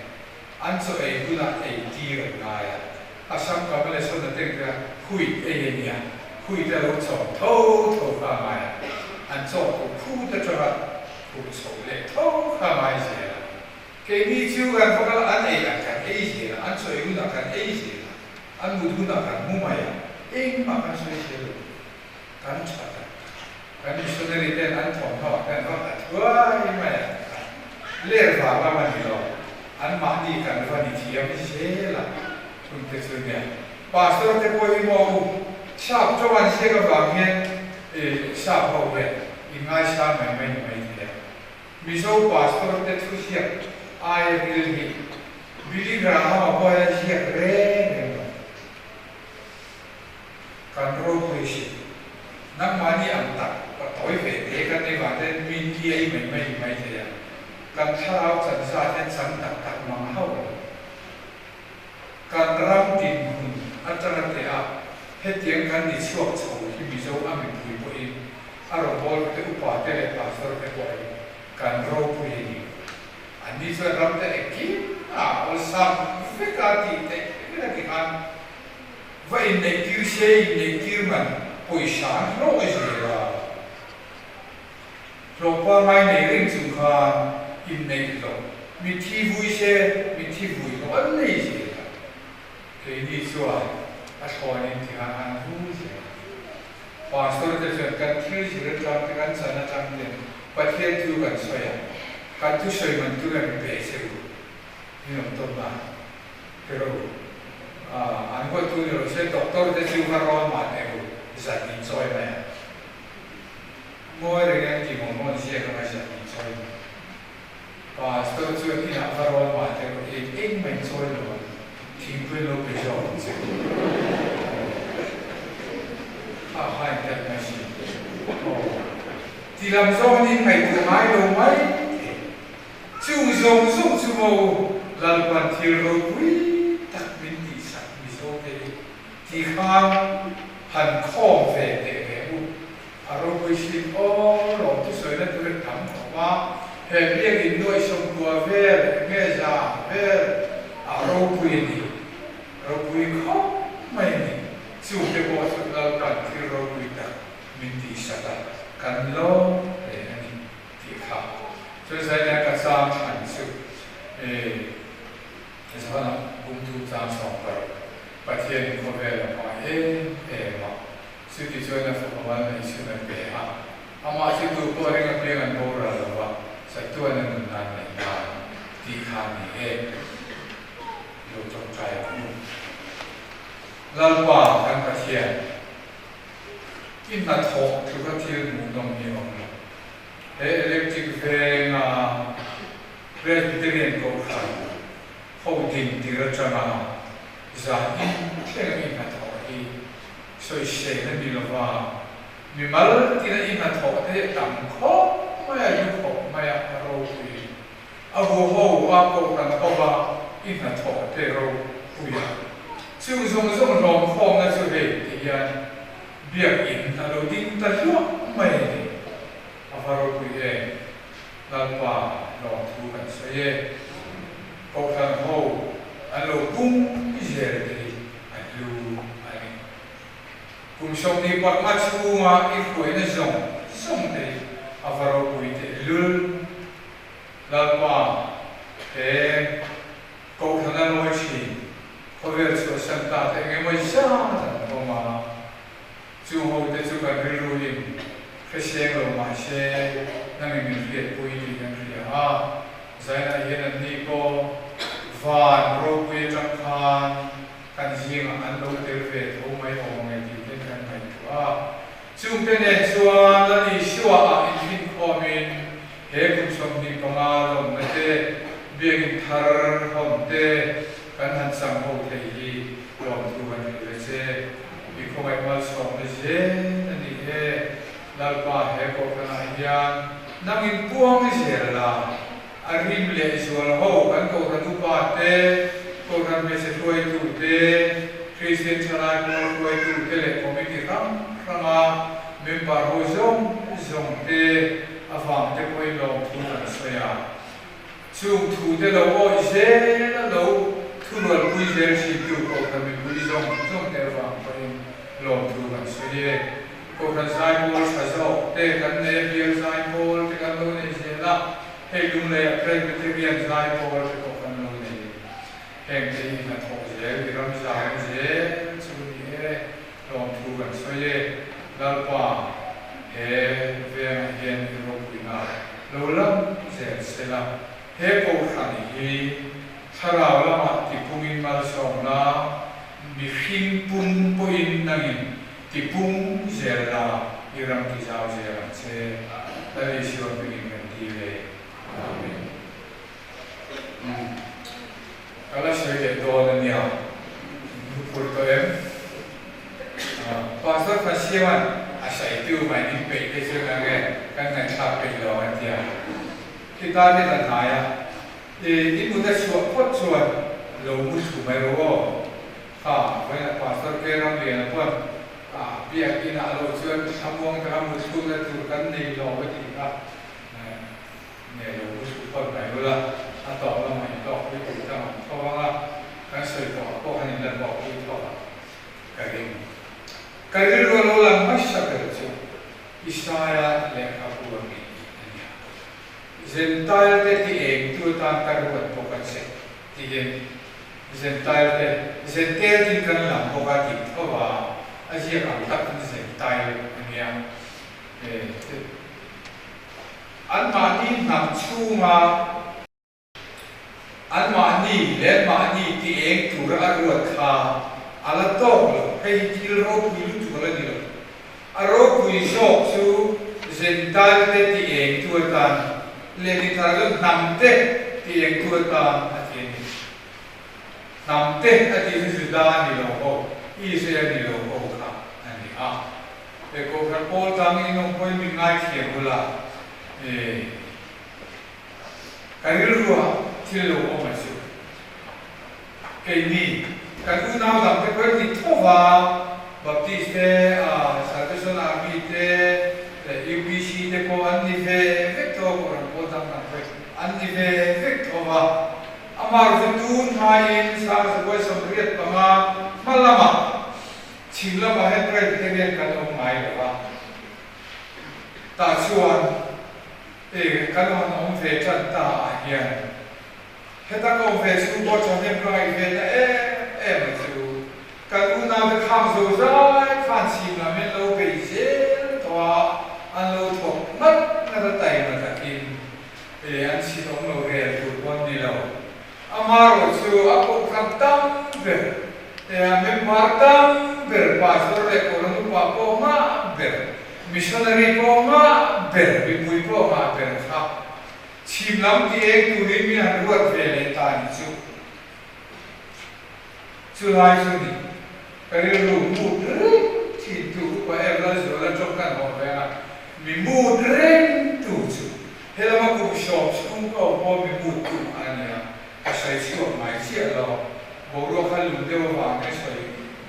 an chaw ei hunah ei tir an ngai a, Assam Kamalesona te kha hui ei a nia, hui te lo chawm tho tho kha a ngai a, an chaw pawh phut atanga phur chho leh tho kha a ngai zel a. Keini chu kan va kal a, an ei ah kan ei zel a, an chaw ei hunah kan ei zel a, an mut hunah kan mu mai a, engmah kan sawi zel lo. Kan tha tak tak. Kan missionary ten an thawmhnaw ah hian va khat huai mai a, ler vang lam a ni lo, an mahni kan va ni thiam zel a, hun te chu nia. Pastor te pawh hi maw u, sap tawng an ziak avang hian sap ho hian in ngaisang mai mai ni mai thei a. Mizo pastor te thu ziak aia ril hi Billy Graham-a pawh hian a ziak reng reng lo. Kan ropui hrim. Nangmahni ang tak pa tawi ve te kan ni vang ten min iai mai mai mai thei a. Kan thlarau chan zat hian chan tak tak mang hauh lo. Kan ram dinhmun atanga teh a, hetiang kan ni chhuak chho hi Mizo a mipui pawhin a rawngbawltu te upa te leh pastor te pawhin kan ropui a ni. Anni chuan ram te engkim a awlsam vek a tih theih vek a ti khan. Va inneih tir se inneih tir man pawisa an hlawh zel a. Hlawh pangai nei reng chung khan inneih hlawh mitthi vui se mitthi vui hlawh an nei zel a. Keini chuan a thlawnin tikhan an vui zel a. Pastor te chuan kan thil zir atang te kan chan atang ten Pathian thu kan sawi a, kan thusawi man tur em pe che u in awm tawp na pero an huat thu ni lo se doctor te chu va rawn mah teh u zat in chawi mai a. Ngawi reng an ti maw maw ziak anga zat in chawi mai. Pastor chuan inah va rawn mah teh u eng eng mai chawi lo ang thingpui lo pe zawk ang che u. Kha kha in tel mai si. Aw. Ti lam zawng in ngaihtuah ngai lo mai thei. Chung zawng zawng chu maw Lalpan thil ropui tak min tihsak Mizo te hi ti khan han khawm ve teh ve u. A ropui hrim aw lawm thusawina tur a tam khawp a, he biakinn nuaih sawmkua vel enge zan vel a ropui a ni. Ropui khawp mai a ni. Chungte pawh chu Lalpan thil ropui tak min tihsak a, kan lawm hle a ni. Tih kha chuan zaina ka chang thlan chu e zawnah bumtu chang chhuak par Pathian khawvel a hmang em em a, chuti chuan a fapa mal mai chhun a pe a, amah chu tu pawh ring apiang an boral lo va, chatuan a nun nan neih nan tih kha a ni e. Lo tawngtai ang u. Lalpa kan Pathian, i hnathawh tluka thil hmuhnawm hi a awm lo. He electric venga Presbyterian Kohhran ho ding tir atanga zan in thleng i hnathawh hi sawisel a ni lova, mimal tina i hnathawh te hi a tam khawp mai a, lu khawp mai a, a ropui. A huho a Kohhran hova i hnathawh te ropui a. Chung zawng zawng hlawmkhawmna chu hei ti hian Biakinn a lo ding ta hluah mai a ni. A va ropui em? Lalpa lawmthu kan sawi e. Kohhran ho an lo pung zel te hi a hlu a ni. Kum 25 chhunga i hruaina zawng zawng te hi a va ropui tehlul. Lalpa he Kohhran a lawi thin. Khawvel chhuahsan ta te eng emaw zat an awm a, chu ho te chu kan rilru in hreseng lo mah se nangin min hriatpui tih kan hria a, Zainah hian an ni pawh van ropui atang khan kan zingah an lo tel ve tho mai awm ang e tih te kan ngaihtuah a. Chungte nen chuan Lal Isua ah infinkhawmin he kum 25 lawmna te, biakinn thar hawn te kan han chang ho thei hi lawmthu kan hrilh ve che. I khawngaih malsawmna zel a ni e. Lalpa he kohhranah hian nangin puang zel la, a rim leh zual ho kan kohhran upa te, kohhran hmeichhe hruaitu te, Kristian thalai pawl hruaitu te leh committee hrang hranga member ho zawng zawng te avang te pawhin lawmthu kan sawi a. Chung thu te lo awih zel a lo thurualpui zel thintu Kohhran mipui zawng zawng te avang pawhin lawmthu kan sawi e. Kohhran zaipawl tha zawk te kan nei a, bial zaipawl te kan lo nei zel a, hei Lungleiah Presbyterian zaipawl te pawh kan lo nei. Heng te hi hnathawk zel, i ram zau zel chu ni e, lawmthu kan sawi e. Lalpa, he vengah hian i ropuina lo lang zel se la, he Kohhran hi thlarau lamah tipungin malsawmna mihring pum pawhin nangin tipung zel la, i ram ti zau zel ang che. Lal Isua hmingin kan ti ve. Amen. Umm. Ka la sawi leh dawn a nia. Min phur tawh em? Pastor Khansiama'n a saitu mai min peih te chu eng nge kan ngaihthlak peih lo ang a tia. Khita te la hnai a, i i mut a chhuah phawt chuan lo mu thlu mai rawh aw. Kha vawiinah Pastor K Ramliana pawn a biak inah lo chuan thlamuang taka mut thlukna tur kan nei lo a tih kha. Nge lo mu thlu phawt mai ula, a tawp lamah in tawk pui tur tlang ang tho ang a, kan sawi tawh ah pawh khan in la tawk pui tho ang. Ka rilru a lo lang hmasa ber chu Isaia lehkhabu a mi a nia. Zentail te ti eng tu atan ka ruat bawk a che tiin Zentail te Zentel tin kan lam bawk a tih tho a, a ziak ang takin Zentail a nia. Anmahni hnam chhunga Anmahni leh mahni ti eng tura a ruat kha a la tawk lo, hei hi thil ropui lutuk a la ni lo. A ropui zawk chu Zentail te ti eng tu atan leh ni thar lo hnam te ti eng tu atan a ti a ni. Hnam te a tih chu Juda a ni lo ho, Israel ni lo ho kha a ni a. He Kohhran pawl tang in awm pawhin min ngaithiam bula e. Ka rilrua thil lo awm a chu. Keini, kan unau dangte pawh hi ni tho va, Baptist te, Salvation Army te leh UPC te pawh an ni ve vek tho a, Kohhran pawl dang dang pawh hi an ni ve vek tho va. Amaherawhchu tun hmaiin 1985 hma lamah chhim lamah hian Presbyterian kan awm ngai lo va, tah chuan E, kan han awm ve tan ta ah hian heta ka awm ve chu pawh thahnem ka ngaih ve ta em em a chu. Kan unaute khang zo zai khan chhim lam hian lo bei zel tawh a, an lo thawk ngat ngat a taima takin e, an chhin awm lo rel tur pawh an ni lo. Amaherawh chu a kohhran tam ber e, a member tam ber pastor leh kohhran upa pawh ngah ber Missionary pawh ngah ber, mipui pawh ngah ber kha chhim lam ti eng turin min han ruat ve leh ta ni chu. Chu lai chu ni, ka rilru mut reng thin tu upa em Lalzuala tawng kan haw veng a, mi mut reng tu chu helama kum sawm chhung ka awm pawh mi mut tu kha a nia, ka sawi chhuak mai chiah lo, boruak kha lum deuh avang hian sawi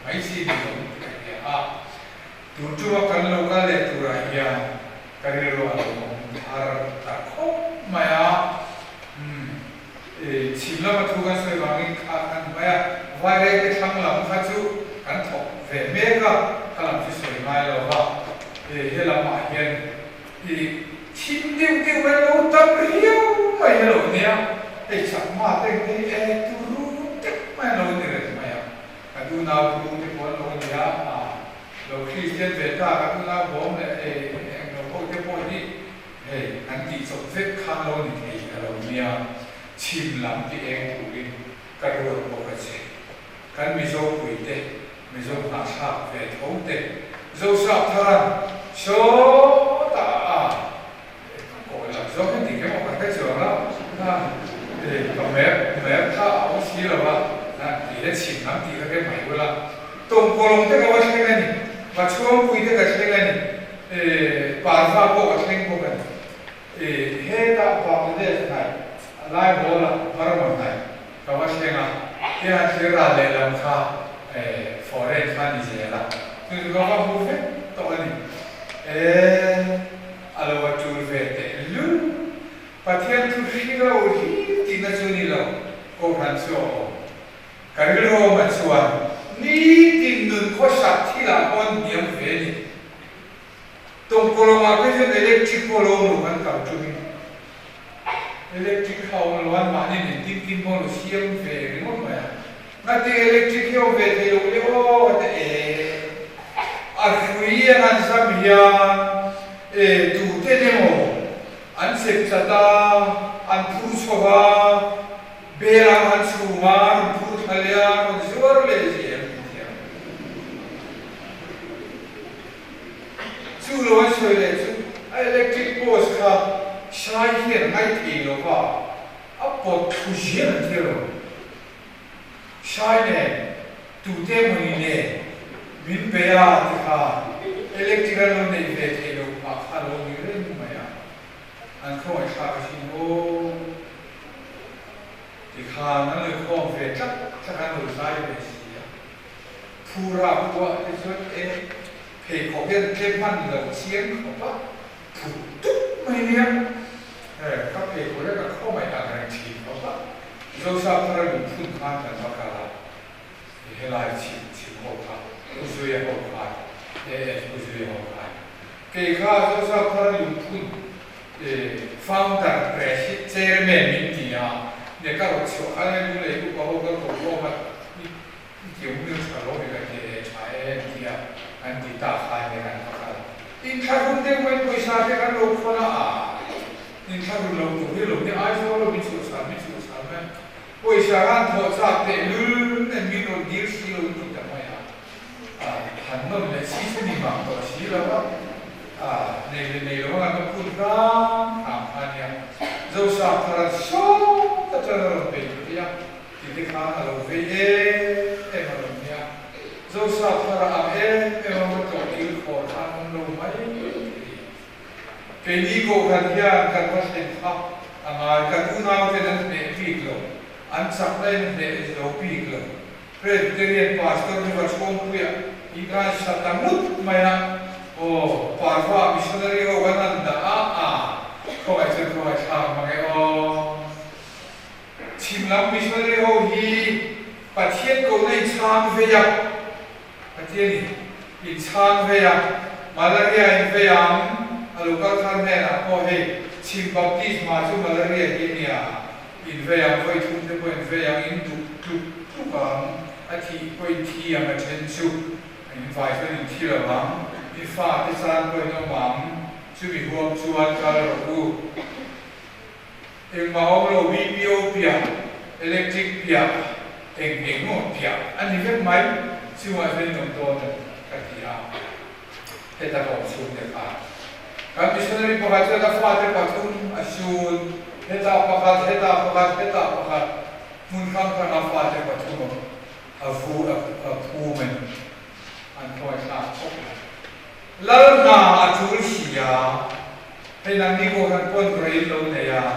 mai chi ni lo ka hria a. Tun tuma kan lo kal leh turah hian ka rilru a lo awm thar ta khawp mai a. Umm, chhim lama thu kan sawi vangin kha kan hmai a, Vairengte thlang lam kha chu kan thawk ve mek a, kha lam chu sawi ngai lo va. He lamah hian i thim deuh deuh mai lo tam riau mai a lo nia, hei chakma te ang te hi e turu tek mai a lo ni reng mai a. Ka unau pu te pawh an lo ni a, lo Kristian ve ta kan unau bawm leh hei eng lo ho te pawh hi hei an tih chawp vek khan lo ni thei a lo nia, chhim lam ti eng turin ka ruat bawk a che. Kan Mizo pui te, Mizo hnahthlak ve tho te, Zosap tharan sawtah a Kawh lam zawk hi dik emaw kan hre chuang lo a, ka map map kha a awm si lo a, tih le chhim lam tih kha ke mai ula, tawngkawlawng te ka va thleng a ni, Machhuangpui te ka thleng a ni, Parva pawh ka thleng bawk a ni, hetah Bangladesh hnaih Laihawla Burma hnaih ka va thleng a, tiang thil ral lehlam kha foreign kha a ni zel a, chu chu ka va hmu vek tawh a ni. A lo a tul ve teh lul. Pathian thu hri lo hlim tihna chu ni lo, Kohhran chu a awm. Ka rilruama chuan nitin nun khawsak thilah pawn hniam ve ni. Tawngkawlawngah phei chuan electric pawh lo awm lo kan kal ṭumin electric kha a awm lo an mahni nen tin tin pawh lo siam ve ringawt mai a. Ngati electric hi awm ve thei lo le aw a ti e. A hrui ang an zam hian e tute emaw an chep chat a, an phur chho va, bel ang an chhum a, rawn phur thla leh a, rawn zuar leh zel an ti thiam. Chu lo an sawi leh chu a electric post kha hrai hian a ngai thei lo va, a pawt thlu ziah an ti lo. Hrai nen, tute mawni nen min bei a ti kha electric an lo neih ve theih loh phah kha lo ni reng mai a, an khawngaihthlak asin aw ti khan an lo khawm ve tlat tlat an lo zai ve si a. Phura khua te chuan e pheikhawk hian tlem hman lo chiang khawp a, phut tup mai nia, ka pheikhawk hian ka khawngaih ang reng thin khawp a. Zosa thar a lungphun khan kan va kal a, helai chhim chhim ho kha, Uzuia ho khan. AS Pu Zuia ho khan kei kha Joseph Thara Lungphun founder President Chairman min ti a, ne ka rawn chhuah khan hei Lunglei upa ho ka ko khawm a, i tiang hmel tha lo mi ka ti e, tha e an ti a, an ti ta khan ne kan va kal. Inthlahrun deuh mai pawisa te kan lo khawn a, ah inthlahrun lo tur hi lo ni Aizawl lo min chhuahsan min chhuahsan mai. Pawisa khan thawh chak teh lul nen min rawn dil si lo ti ta mai a, han nawn leh si chu ni mang tawh si lo a, nei leh nei lo anga ka phut hram hram kha a nia. Zosa thar an sawt atang a rawn bei thei a, ti te khan a lo vei em em a rawn nia. Zosa thar a ang em em a va tlawh dil khawl khan awm lo mai thei. Keini Kohhran hian kan va thlen kha a ngai, kan unauten an hneh bik lo, an chakna in hneh zo bik lo. Presbyterian Pastor hi va chhawmpuia i ngaihsa ta ngut mai a, aw, Parva missionary ho kan han dah a, a, khawngaih chuan khawngaih thlak mang e aw. Chhim lam missionary ho hi Pathian kohna in chhang vei a, Pathian in in chhang vei a, malaria in vei ang, a lo kal thar hnenah pawh hei chhim baptisma chu malaria hi a nia, in vei ang vawi thum te pawh in vei ang in duk tluk tluk ang, a thih pawh in thi ang a then chu in vai chuan in thi lo ang, i fa te chan pawh in awm ang, chumi huam chuan kal rawh u. Engmah awm lo BPO piah, electric piah, eng eng maw piah a ni vek mai, chungah chuan in awm dawn a ni ka ti a, heta ka awm chhung te kha kan missionary pakhat chuan a fate pathum a sun, hetah pakhat, hetah pakhat, hetah pakhat, hmun hrang hranga fate pathum a vu a phum a ni, an khawngaih thlak khawp mai. Lal hna a tul si a, hei nangni Kohhran pawn rei lo nei a,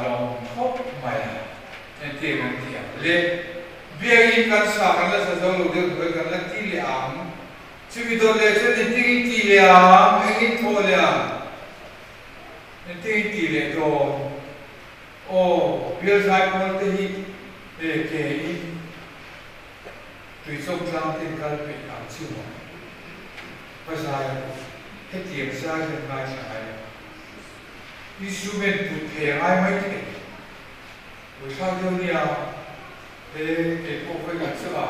lawm khawp mai a, entir kan ti ang le. Biakinn kan sa kan la sa zo lo deuh hnuai kan la ti leh ang, chumi dawt leh chuan engtin in ti leh ang, engin thawh leh ang, engtin in ti leh dawn. Aw, bial zaipawl te hi ke in. Tuichawm tlang ten kal peih ang chu maw? Va zai a rawh. Hetiang zai hian ngaithla ngai lo. Instrument put thei a ngai mai thei. Buaithlak deuh nia, he kei pawh vawi khat chu a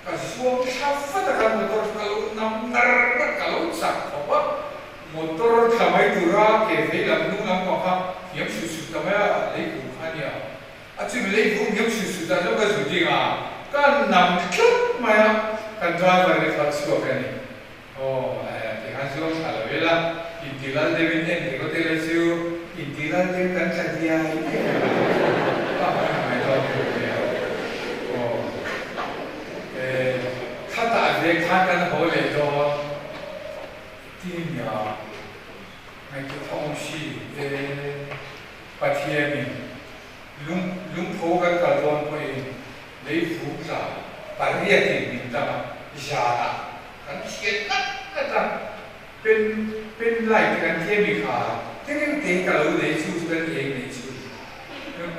ka zuam thla vat a kan motor chu ka lo nam nar nar ka lo chak khawp a, motor thla mai tura ke vei lam hnung lam pang kha hniam sut sut ta mai a, lei kum kha nia. A chim lei vung hiam hri hri dan zawk a zu ding a, ka nam tlat mai a, kan driver te kha chhuak a ni. Aw eh tikhan zuang thla lo ila, inti lal deuh in en ringawt ila chu inti lal deuh kan tla diai diai a, ka hman mai dawn deuh nia. Aw eh khatah ve khan kan haw leh dawn ti nia, ngaihtuah thawng si eh. Pathianin lung lungpho kan kal dawn pawhin lei vung tla pariatin min dang a, zanah kan thian ngat ngat a, pen pen light te kan thiam i kha tireng te ka lo nei chu chu kan eng nei chu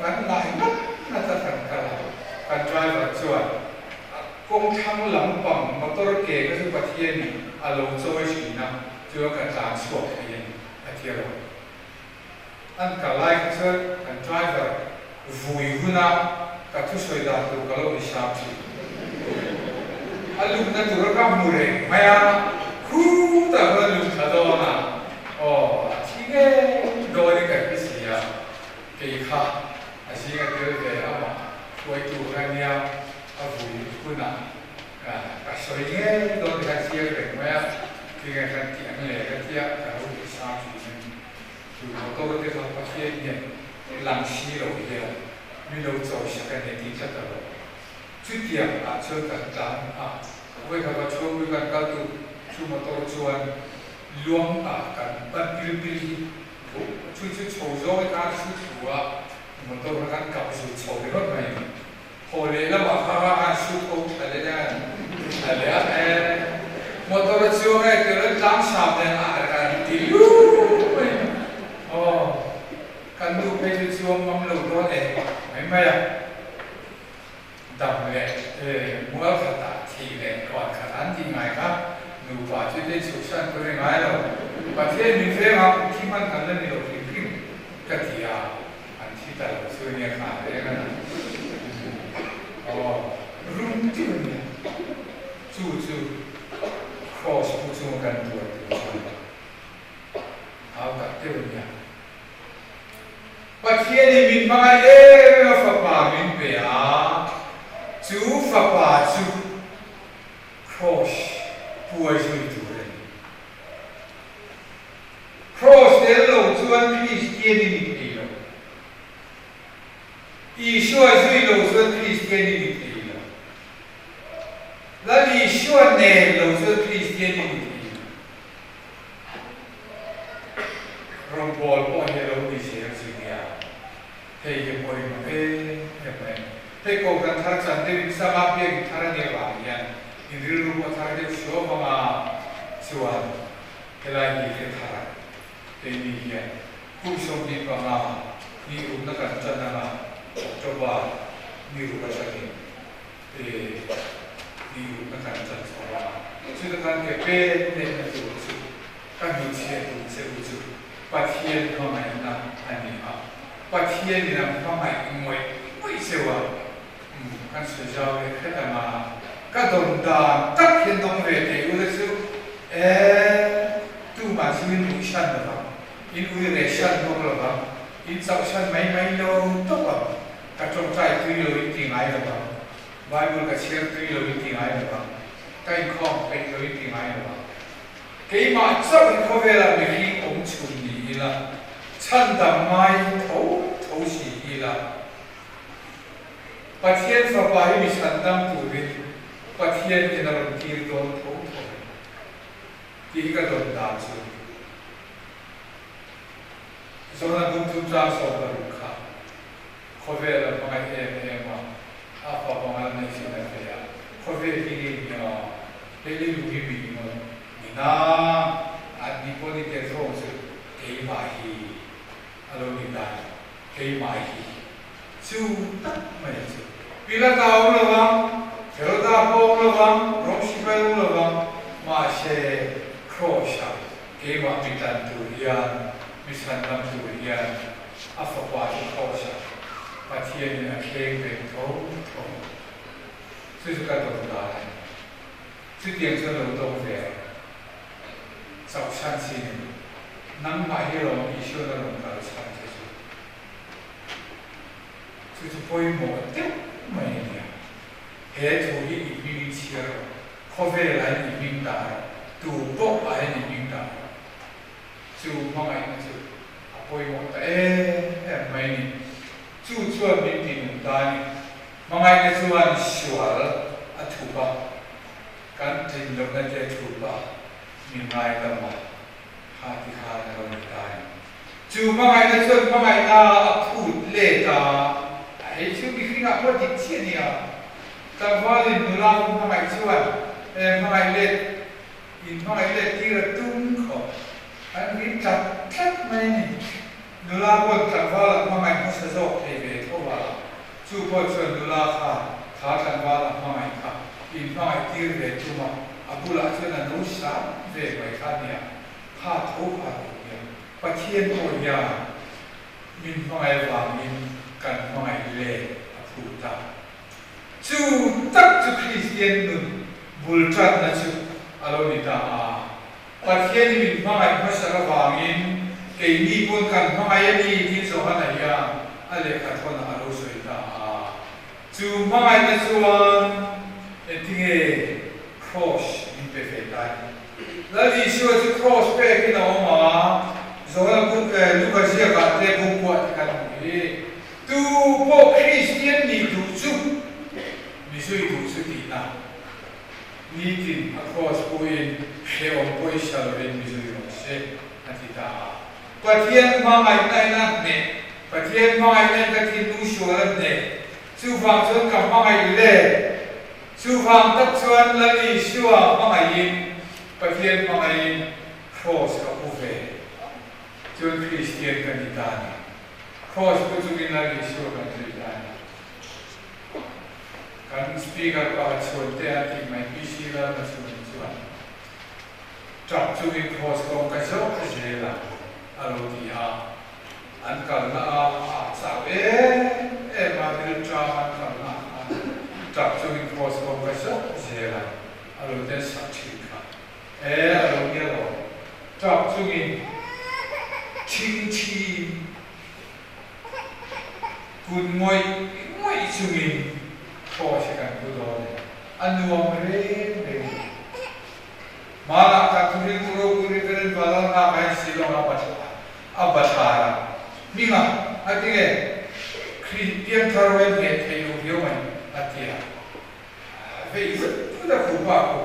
kan ngai ngat ngat a kan kal a, kan driver chuan kawng thlang lampang motor ke kha chu Pathianin a lo chawi thin a, chuan kan tlan chhuak thei a ni a ti a lo. An kal lai kha chuan kan driver vui huna ka thusawi dan tur ka lo inhram thin. A lukna tur a ka hmu reng mai a, khutah khan a luk thla dawn a, aw a thi ngei dawn in ka hre si a, kei kha a zing a tel ve amah hruaitu kha nia a vui hunah ka sawi ngei dawn ti khan chiang reng mai a, tinge khan tih ang le ka tia ka lo inhram thin a ni. Chu motor te kha Pathian hian lang si lo hian min lo chawi sak a ni tih tlat a lo. Chutiang ah chuan kan tlan a, vawi khat va chhuangpui kan kal tur chu motor chuan luang ah kan pan pil pil hi chu chu chho zawng i khan su thu a, motor kha kan kap zut chho ringawt mai a ni. Haw leh lamah kha kha khan su tho thla leh a thla leh a e motor a chuang e tir a tlang sam nen a kan ti luh mai aw kan nu phei chu chuang ngam lo dawn e mai mai a dam leh e mual khatah thih leh kawn khat an tih ngai kha. Nupa chu te chhuksan ka ring ngai lo. Pathian min veng a, thi hman kan la ni lo hrim hrim ka ti a, an thi ta lo chu nia kha reng a ni. Aw, rum deuh a nia. Chu chu Kraws pu chunga kan tuar tur chuan hau tak deuh a nia. Pathianin min hmangaih em em a fapa min pe a, chu fapa chu Kraws puai zui tur a ni. Kraws tel lo chuan Kristian i ni thei lo. Isua zui lo chuan Kristian i ni thei lo. Lal Isua nen lo chuan Kristian i ni thei lo. Rawngbâwl pawh hi a lo ni zel chu nia. Hei hi pawimawh em em mai a ni. Hei Kohhran thar chan deuh in sanga biak in thar a nih avang hian in rilru pawh thar deuh suau vanga chuan helai hi hi a thar a. Keini hian kum 25 ni rukna kan tan anga October ni ruk atangin ni rukna kan tan chho a. Chuta kan ke pen lehna tur chu ka hmeichhia tur che u chu Pathian hmangaihna a ni a, Pathianin a hmangaih ngawih ngawih cheu a, umm kan sawi zau leh hret ang a, ka dawn dan tak hian dawng ve thei ula chu e, tumah chu in ui hran lo vang, in ui reh hran bawk lo vang, in chauh hran mai mai lo tawp ang, ka tawngtai tui lo in ti ngai lo vang, Bible ka chhiar tui lo in ti ngai lo vang, ka inkhawm peih lo in ti ngai lo vang. Keimah chauh hi khawvelah mihring awm chhun ni ila, chhan dam ngai tho tho si ila. Pathian Fapa hi mi chhan dam turin Pathian hian a rawn tir dawn tho tho em? Tih hi ka dawn dan chu a ni. Zona bung thum chang 16 kha khawvel a hmangaih em em a, a fapa ngal nei sin a ve a, khawvel hi nge ni a? Hei le lung hi mi ingawn ni na, an ni pawh ni te zawng chu keimah hi a lo ni dan, keimah hi chu tak mai chu. Pilata a awm lo vang, Heroda pawh a awm lo vang, Rom sipai a awm lo vang, mahse Kraws-ah keimah mi tan tur hian, mi chhandam tur hian a fapa chu Kraws-ah Pathianin a thleng ve tho tho. Chu chu ka dawn dan a ni. Chutiang chuan lo dawng ve ang. Chauhsan chin in nangmah hi rawn Isuan a rawn kal chhan che chu. Chu chu pawimawh deuh mai a nia. He thu hi i hming in chhiar rawh. Khawvel ah hian i hming dah rawh. Tu pawh ah hian i hming dah rawh. Chu hmangaihna chu a pawimawh ta em em mai a ni. Chu chuan min ti nung ta a ni. Hmangaihna chuan sual a thup a, kan tlin lohna te a thup a, mi ngaidam a, kha ti khan a lo ni ta a ni. Chu hmangaihna chuan hmangaihna a phut let a, a hei chu mihringah pawh dik chiah a nia. Tlangvalin nula hun hmangaih chuan hmangaih let in hmangaih let tir a tum khawp. An rin tlat tlat mai a ni. Nula pawn tlangval a hmangaih hmasa zawk thei ve tho a, chu pawh chuan nula kha kha tlangval a hmangaih kha in hmangaih tir ve tum a, a bulah chuan a no sang ve mai kha nia, kha tho kha lo nia. Pathian pawh hian min hmangaih avangin kan hmangaih let a phut a. Chu tak chu Kristian nun bul tanna chu a lo ni ta a. Pathian hi min hmangaih hmasak avangin keini pawn kan hmangaih a ni tih Johana hian a lehkha thawnah a lo sawi ta a. Chu hmangaihna chuan engtinge Kraws min pe ve ta ni? Lal Isua chu Kraws pekin a awm a, Johana bu Luka ziakah te bu kuah te kan hmu hi. Tu pawh Kristian nih duh chu mi zui duh chu tihna. Nitin a kraws puiin hrehawm pawisa lovin mi zui rawh se, a ti ta a. Pathian hmangaihna in a hneh, Pathian hmangaihna in ka thinlung sual a hneh, chuvang chuan ka hmangaih le. Chuvang tak chuan Lal Isua hmangaihin, Pathian hmangaihin kraws ka pu ve. Chuan Kristian ka ni ta a ni. Kraws pu chungin Lal Isua kan zui ta a ni. Kan Speaker pa chhuan te a tih mai PC Lalna chhuan chuan. Tap chungin Kraws kawng ka zawk zel a, a lo ti a. An kalna a a chau em em a, rilṭam an kalna ah khan tap chungin Kraws kawng ka zawk zel a, a lo ten sak ṭhin kha. E, a lo nia lo. Tap chungin ṭhingṭhiin kun ngawih ngawih chungin Kraws hi kan pu dawn e. A nuam reng reng lo. Hmanah kan thuhriltu ropui Reverend Valalnghaka hian Shillong a a bathlar a. Hminga, a ti nge? Khrih piangthar vel hneh theih loh viau mai, a ti a. Vei vut vut a khupa khu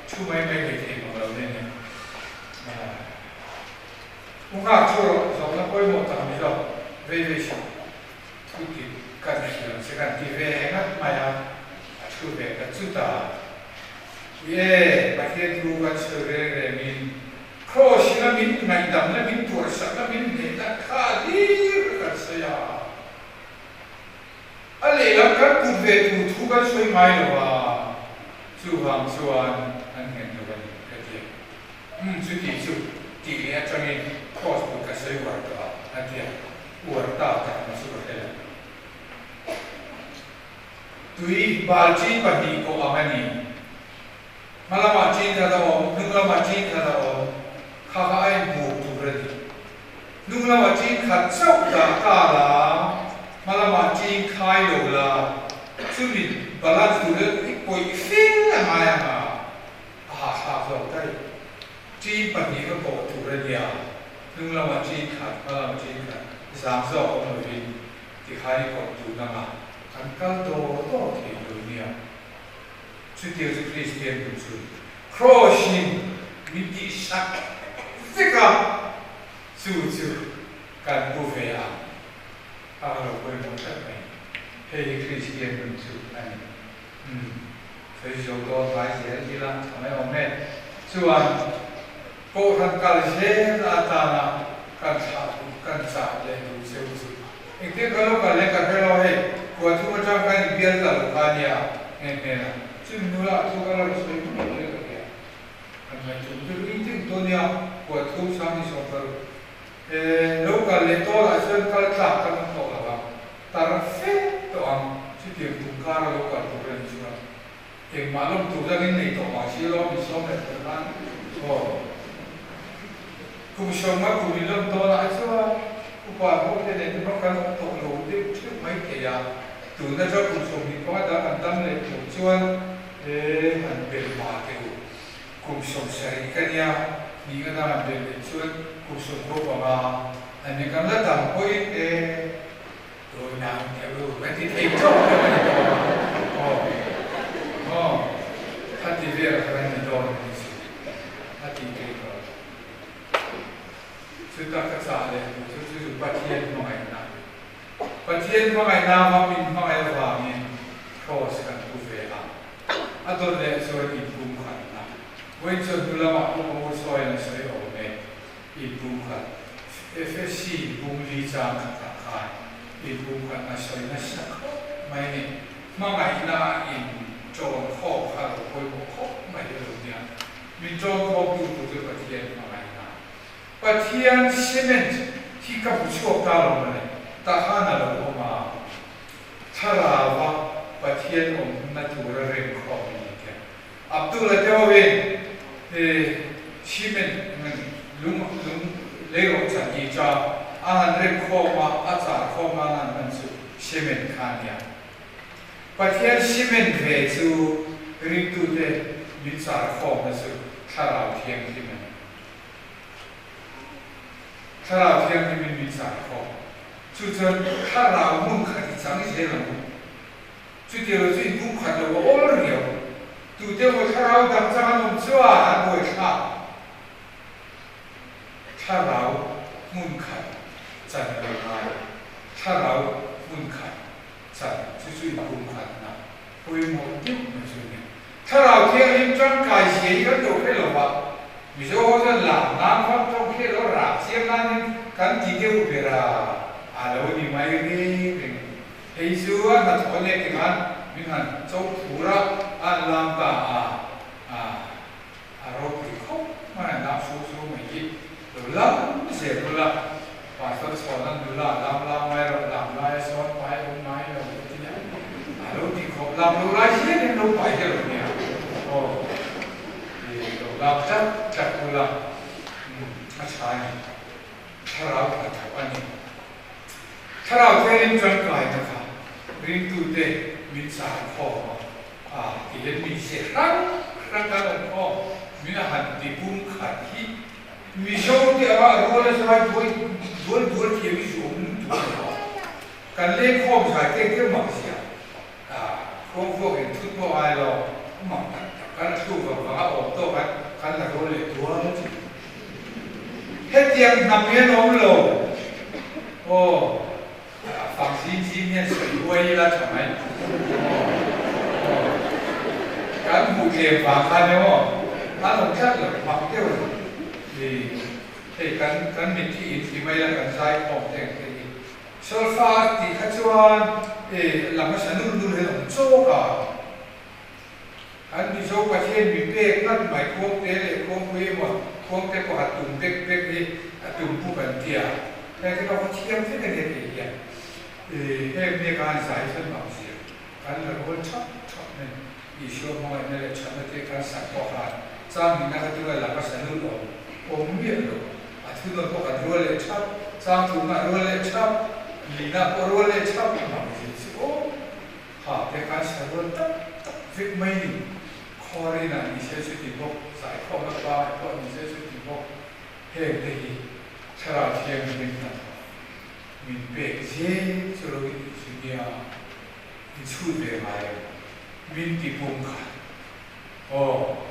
thu mai mai ve thei mang lo nen nia. U nghak thu rawh, zawhna pawimawh tak ni lo, vei vei suh. Thu ti kan hriam che kan ti ve ngat mai a, a thu ve ta chuta. Ie, Pathian thu kan sawi reng rengin Kraws in a min ngaihdamna, min tuarsakna, min hnehna kha hlir kan sawi a. A lehlam kan put ve tur thu kan sawi ngai lo a, chuvang chuan an nghen lo a ni ka ti a. Umm chuti chu tih leh atangin Kraws put ka sawi uar tawh a, a ti a. Uar ta tak na chu ka hre lo. Tui balchin pahnih pawh ang a ni. Hma lamah chin khat a awm, hnung lamah chin khat a awm. Kha kha a inbuk tur a ni. Hnung lamah chin khat chauh dah ta la, hma lamah chin khai lo la, chumi balance tur hian i pawih fe a ngai ang a, a hahthlak zawk daih. Chin pahnih ka kawh tur a nia, hnung lamah chin khat, hma lamah chin khat, zang zawk awm lovin tikhan i kawh dun ang a, kan kal dawr dawr thei lo nia. Chutiang chu Kristian hun chu Kraws-in min tihsak vek a, chu chu kan pu ve ang a lo pawimawh tlat mai. Hei hi Kristian nun chu a ni. Umm, sawi zo dawn ngai zel ila tha mai awm e. Chuan Kohhran kal zel atana kan thlah duh, kan chah leh duh cheu chu engtin ka lo kal leh ka hre lo hei, kua thum atang khan i bial ta lo kha nia nghe hmel a, chumi hnu lah chu ka lo sawi mai mai ka tia. Kan ngaihtuah chu ring deuh dawn nia, kua thum sang ni sawm paruk e lo kal leh tawh lah chuan kal tlak kan awm tawh lo ang, tar fe tawh ang, chutiang tum kar a lo kal tur a nih chuan. Engmah lawm tur dangin nei tawh mah si lawm in sawm leh tur khan aw. Kum sawmnga kum in lawm tawn ah chuan upa pawh te nen te kan awm tawh lo deuh theuh mai thei a, tun atang kum 20 panga dang an dam leh tur chuan e han bel mah teh u. Kum 70 ka nia, hnih nga dang an bel leh chuan kum 95 an ni kan la dam pawhin e. Tuna ang teh u, ka ti thei tawp lo a ni dawn a, aw, aw, kha ti vel kha kan ni dawn a ni chu, a ti thei tawh. Chuta ka chah leh duh chu chu chu Pathian hmangaihna, Pathian hmangaihna va min hmangaih avangin Kraws kan pu ve a, a dawn leh chuan inpumkhatna, vawiin chuan hnu lamah pawh ka u sawi an sawi awm e. Inpumkhat, FSC bung li chang khatah khan inpumkhatna sawi nasa khawp mai a ni. Hmangaihna in ṭawn khawp kha lo pawimawh khawp mai a lo nia. Min ṭawn khawp tu tur chu Pathian hmangaihna. Pathian cement hi ka hmu chhuak ta lo mawle, tah khan a lo awm a. Thlarau a Pathian awmna tura rem khawp a ni tia. Abdul-a te hoin cement lung lung leirawh chan ti cha a han rem khawm a, a char khawm nan an hman chu cement kha a nia. Pathian cement ve chu ringtute min char khawmna chu Thlarau Thianghlim a ni. Thlarau Thianghlimin min char khawm. Chu chuan Thlarau hmun khat i chang zel ang u. Chutiang lo chu in bum khat lo a awl riau. Tute emaw thlarau dang chang an awm chuan an buai thlak. Thlarau hmun khat chan a lo ngai. Thlarau hmun khat chan chu chu in bum khatna pawimawh deuh mai chu a ni. Thlarau Thianghlim tangkai zia hi kan lo hre lo va, Mizo ho chuan lam nan vak tawng hriat lo rak chiam nanin kan ti deuh ber a, a lo ni mai reng reng. Hei chu a hnathawh leh ti khan min han cho phur a, a an lam ta a, a ropui khawp mai a lam. lak tlat tlat ula, a tha a ni. Thlarau hnathawh a ni. Thlarau thiangin tangkaina kha ringtute min char khawm a, a ti hian mi che hrang hrang kan awm khawm min a han ti pum khat hi Mizo te anga rual a zai duai dual dual thiam hi chu awm lutuk a ni a, kan leng khawm zai te te mak zia a khuang vuak in thut pawh ngai lo a mak tak tak kan a thlu vang vang a awm tawk an kan la rual leh dual chu hetiang hnam hi an awm lo aw a fang zing zing hian sawi huai ila tha mai aw aw kan hmuh tlem vang khan emaw an awm tlat lo mak deuh a ni hei kan kan mitthi in ti mai la kan zai khawm te ang te hi. Solfa tih kha chuan e lam hmasa nul nul hian awm chawk a, kan Mizo Pathian mi pek ngat mai khuangte leh khuangpui emaw khuangte pawha tum bek bek hi a tum buk an ti a, heng te pawh kha thiam vek a nia kei hian e heng nia khan zai chuan bang zia kan la rual thap thap mai Isua hmangaihna leh thatna te kan sak pawh khan chang hminna kha chu a lam hmasa nul awm awm miah lo. A thunawn pawh kan rual leh thap, chang thumna rual leh thap, lina pawh rual leh thap mak zin chu aw ha te khan sa rual tak tak vek mai ni. Khawrin ah ni se chuti bawk, zaikhawmna pa ah pawh ni se chuti bawk, heng te hi thlarau thianghlim hnathawh min pek zel chu lo in nia in chhut ve ngai em min ti pum khat aw.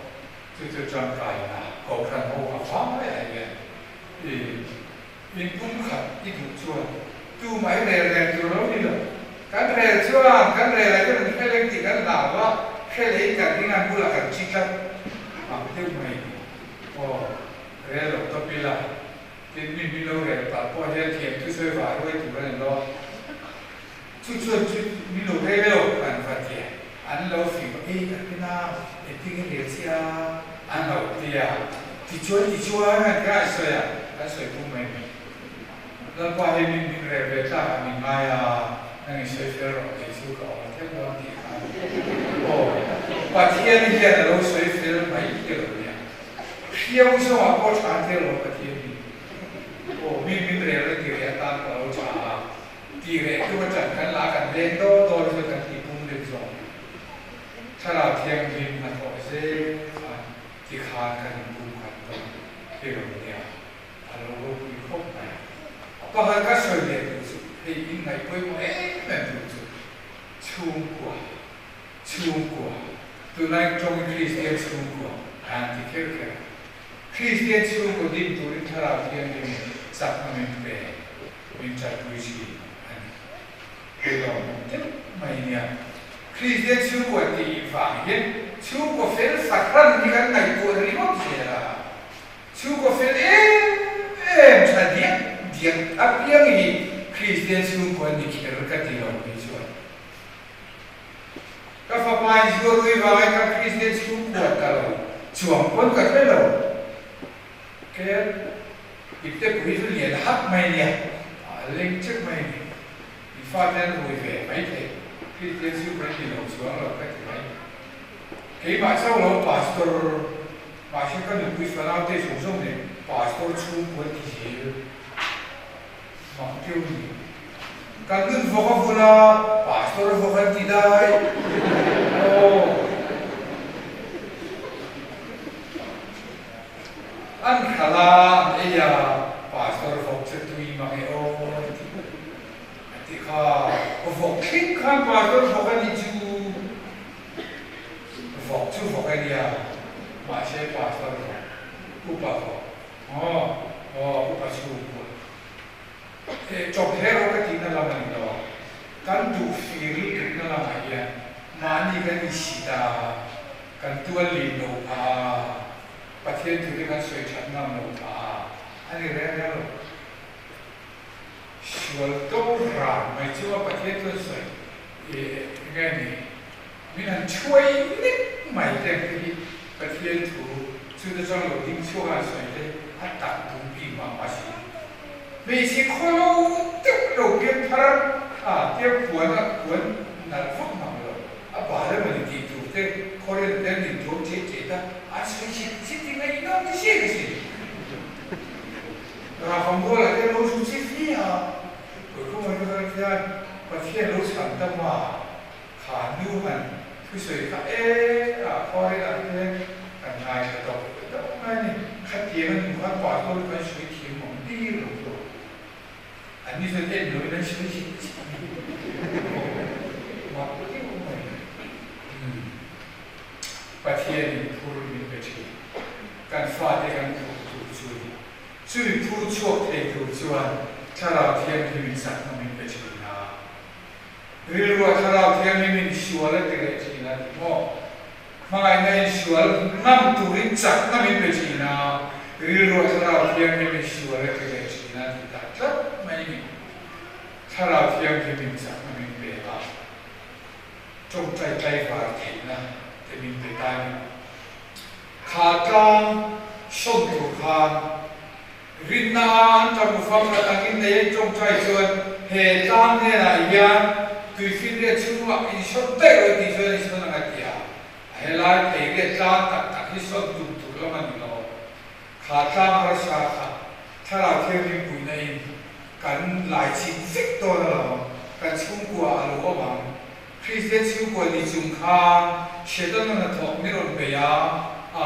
Chu chu tangkaina Kohhran ho a vang mai ah hian i inpumkhat i duh chuan tumah hi rel reng tur lo ni lo. Kan rel chuan kan rel ah hian an hre leng tih kan hlau a, hre leh in kan ring a an bulah kan chi tlat ang deuh mai ni. Aw, rel lo tawp ila, tin mi min lo rel palh pawh hian thiam thusawi vah ruai tur a ni lo. Chu chuan chu min lo rel elo an va ti a, an lo fim a, ei ka rin a, engtin nge rel che a, an lo ti a, tichuan tichuan an ti a, an sawi a, an sawi pum mai mai. Lalpa hi min min rel ve tlak ah min ngai a, nang in sawi fel rawh kei chu ka awm theuh dawn tih khan aw Pathian hian a lo sawi fel mai hi a lo nia, hriau zawngah pawh tha an tel lo Pathian hi aw mi min rel a ti reh atan pawh a lo tha a. Tih reh tum atang kan la kan leng dawn dawn chuan kan tih pum lem zawk ni. Thlarau Thianghlim hnathawh zel khan ti khan kan inpum khat dawn hi lo nia, a lo ropui khawp mai a. Pakhat ka sawi leh duh chu hei in ngaih pawimawh em em duh chu chhungkua, chhungkua, tunlai tawngin Kristian chhungkua an ti kher kher a. Kristian chhungkaw din turin Thlarau Thianghlimin chakna min pe. Min ṭanpui thin a ni. Hei lo hmuh deuh mai nia. Kristian chhungkua tih vang hian chhungkaw fel fahran hi kan ngaihtuah ringawt zel a. Chhungkaw fel em em ṭha diak diak apiang hi Kristian chhungkua ni kher ka ti lo phei chuan. Ka fapa in zuarui vangin ka Kristian chhungkua ta lo chuang pawn ka hre lo. Kel ipte pui chu lian hak mai nia, a leng chek mai a ni. I fate an rui ve mai thei, Kristian chu kan ni lo chuang lo ka ti mai. Keimah chauh lo Pastor, mahse ka nupui fanaute zawng zawng nen Pastor chhungkua ti zel mak deuh a ni. Kan nun vawk a vun a, Pastor vawk an ti dai. Aw. An khalh a, an ei a, Pastor vawk chu tui mang e aw a ti. A ti kha, vawk thleng khan Pastor vawk a nih chu. Vawk chu vawk a nia, mahse Pastor vawk, upa vawk, aw, aw, upa chhungkua. E, chawp hero ka tihna lam a ni lo a, kan duh fir lutukna lamah hian mahni kan insit a, kan tual lin lo phah a, Pathian thu te kan sawi that ngam lo phah a, a ni reng reng lo. Sual to ran mai chunga Pathian chuan sawi eng nge ni? Min han thuai nek mai te ang te hi Pathian thu chu te chuan lo ding chhuak a han sawi te a tak duh bik mah mah si. Hmeichhe khawlo deuh lo piang thar a piang puan a puan nalh vak mang lo a bal emaw ni tih tur te khawrel te an intuam chet chet a, an sawi chit chit in a nu han thusawi kha e a khawi ah te kan ngaithla tawh deuh mai a ni. Khatiang a nu khan pastor chu kan sawi thiam awm bik lo chu. An ni chuan en loin an sawi zit zit a ni. Aw mak deuh mai. Umm Pathianin phur min pe thin. Kan fate kan phur tur chu a ni. Chumi phur chhuak thei tur chuan Thlarau Thianghlimin chakna min pe thin a. Rilruah Thlarau Thianghlimin sual a ti leh thin a ti maw? Hmangaihna in sual ngam turin chakna min pe thin a, rilruah Thlarau Thianghlimin sual a ti leh thin a ti ta tlat mai ni. Thlarau Thianghlimin chakna min pe a, tawngtai tlaivar theihna te min pe ta ni. Kha tlang sawm tur khan rinna an tang ufam khat angin nei an tawngtai chuan he tlang hnenah hian tuifinriat chhungah insawn daih rawh tih chuan insawn ang a ti a, a helai theiriat tlang tak tak hi sawn tum tur lam a ni lo. Kha tlang harsa kha Thlarau Thianghlim puihna in kan laichhin vek dawn alawm, kan chhungkua a lo awm ang. Kristian chhungkua ni chung khan Shetana hnathawk ni rawn bei a, a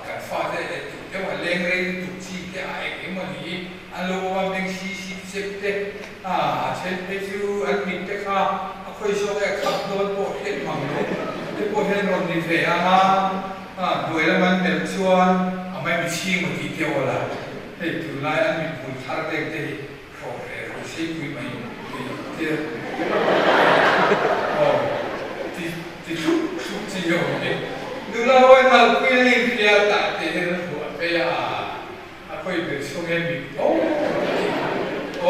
kan fate leh tur deuh a leng rei lutuk chi te a eng emaw ni hi an lo awm a, meng si si chep te a then phei chu an mit te kha a khawi zawk e a khap dawn pawh hriat mang lo te pawh hian rawn ni ve ang a, a hnuai lam an melh chuan a mai michhing maw tih te awl a, hei tunlai an mithmul thar deng te hi Thlawh hreh ru seipui mai tih te aw ti ti hlup hlup chi hi a awm hi. Nula ho hian malpui an inhria tah te hian an hmuh a phei a, a khawi ber chhung hian mit pho a ti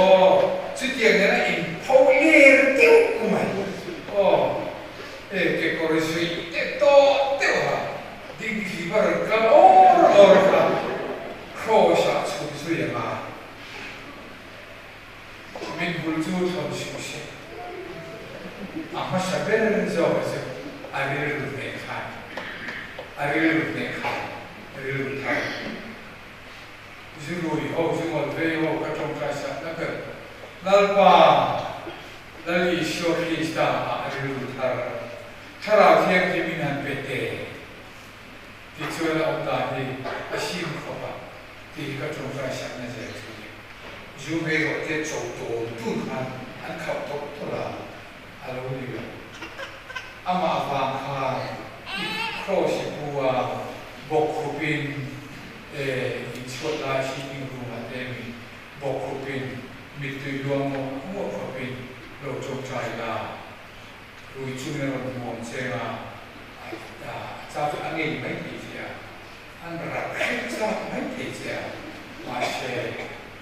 aw chutiang nen a inpho ler deuh mai aw e kekawr zui te tawh deuh a dingthli va rawn kal awr awr kha kraws ah chhuk zui ang a. Min bul chu thawn suh se. A hmasa ber zawk chu a rilru hneh khan, a rilru hneh khan rilru thar. Zu rui ho, zu ngawl vei ho ka tawngtai sak na ber. Lalpa, Lal Isua Krista ah rilru thar, Thlarau Thianghlim in han pe te. Tichuan a awm dan hi a him khawp a tih hi ka tawngtai sakna zel chu a ni. Zu ngei rawh te cho tawn tun khan an khauh tawlh tawlh a, a lo ni lo. Amah vang khan i cross i pu a, bawkkhupin e inchhuat lai sitting room ah te mi bawkkhupin mittui luang muah muah khawpin lo tawngtai la. Rui chungin a rawn hmuam cheng a, a chau chu a ngei mai thei che a, an rak hrep chak mai thei che a, mahse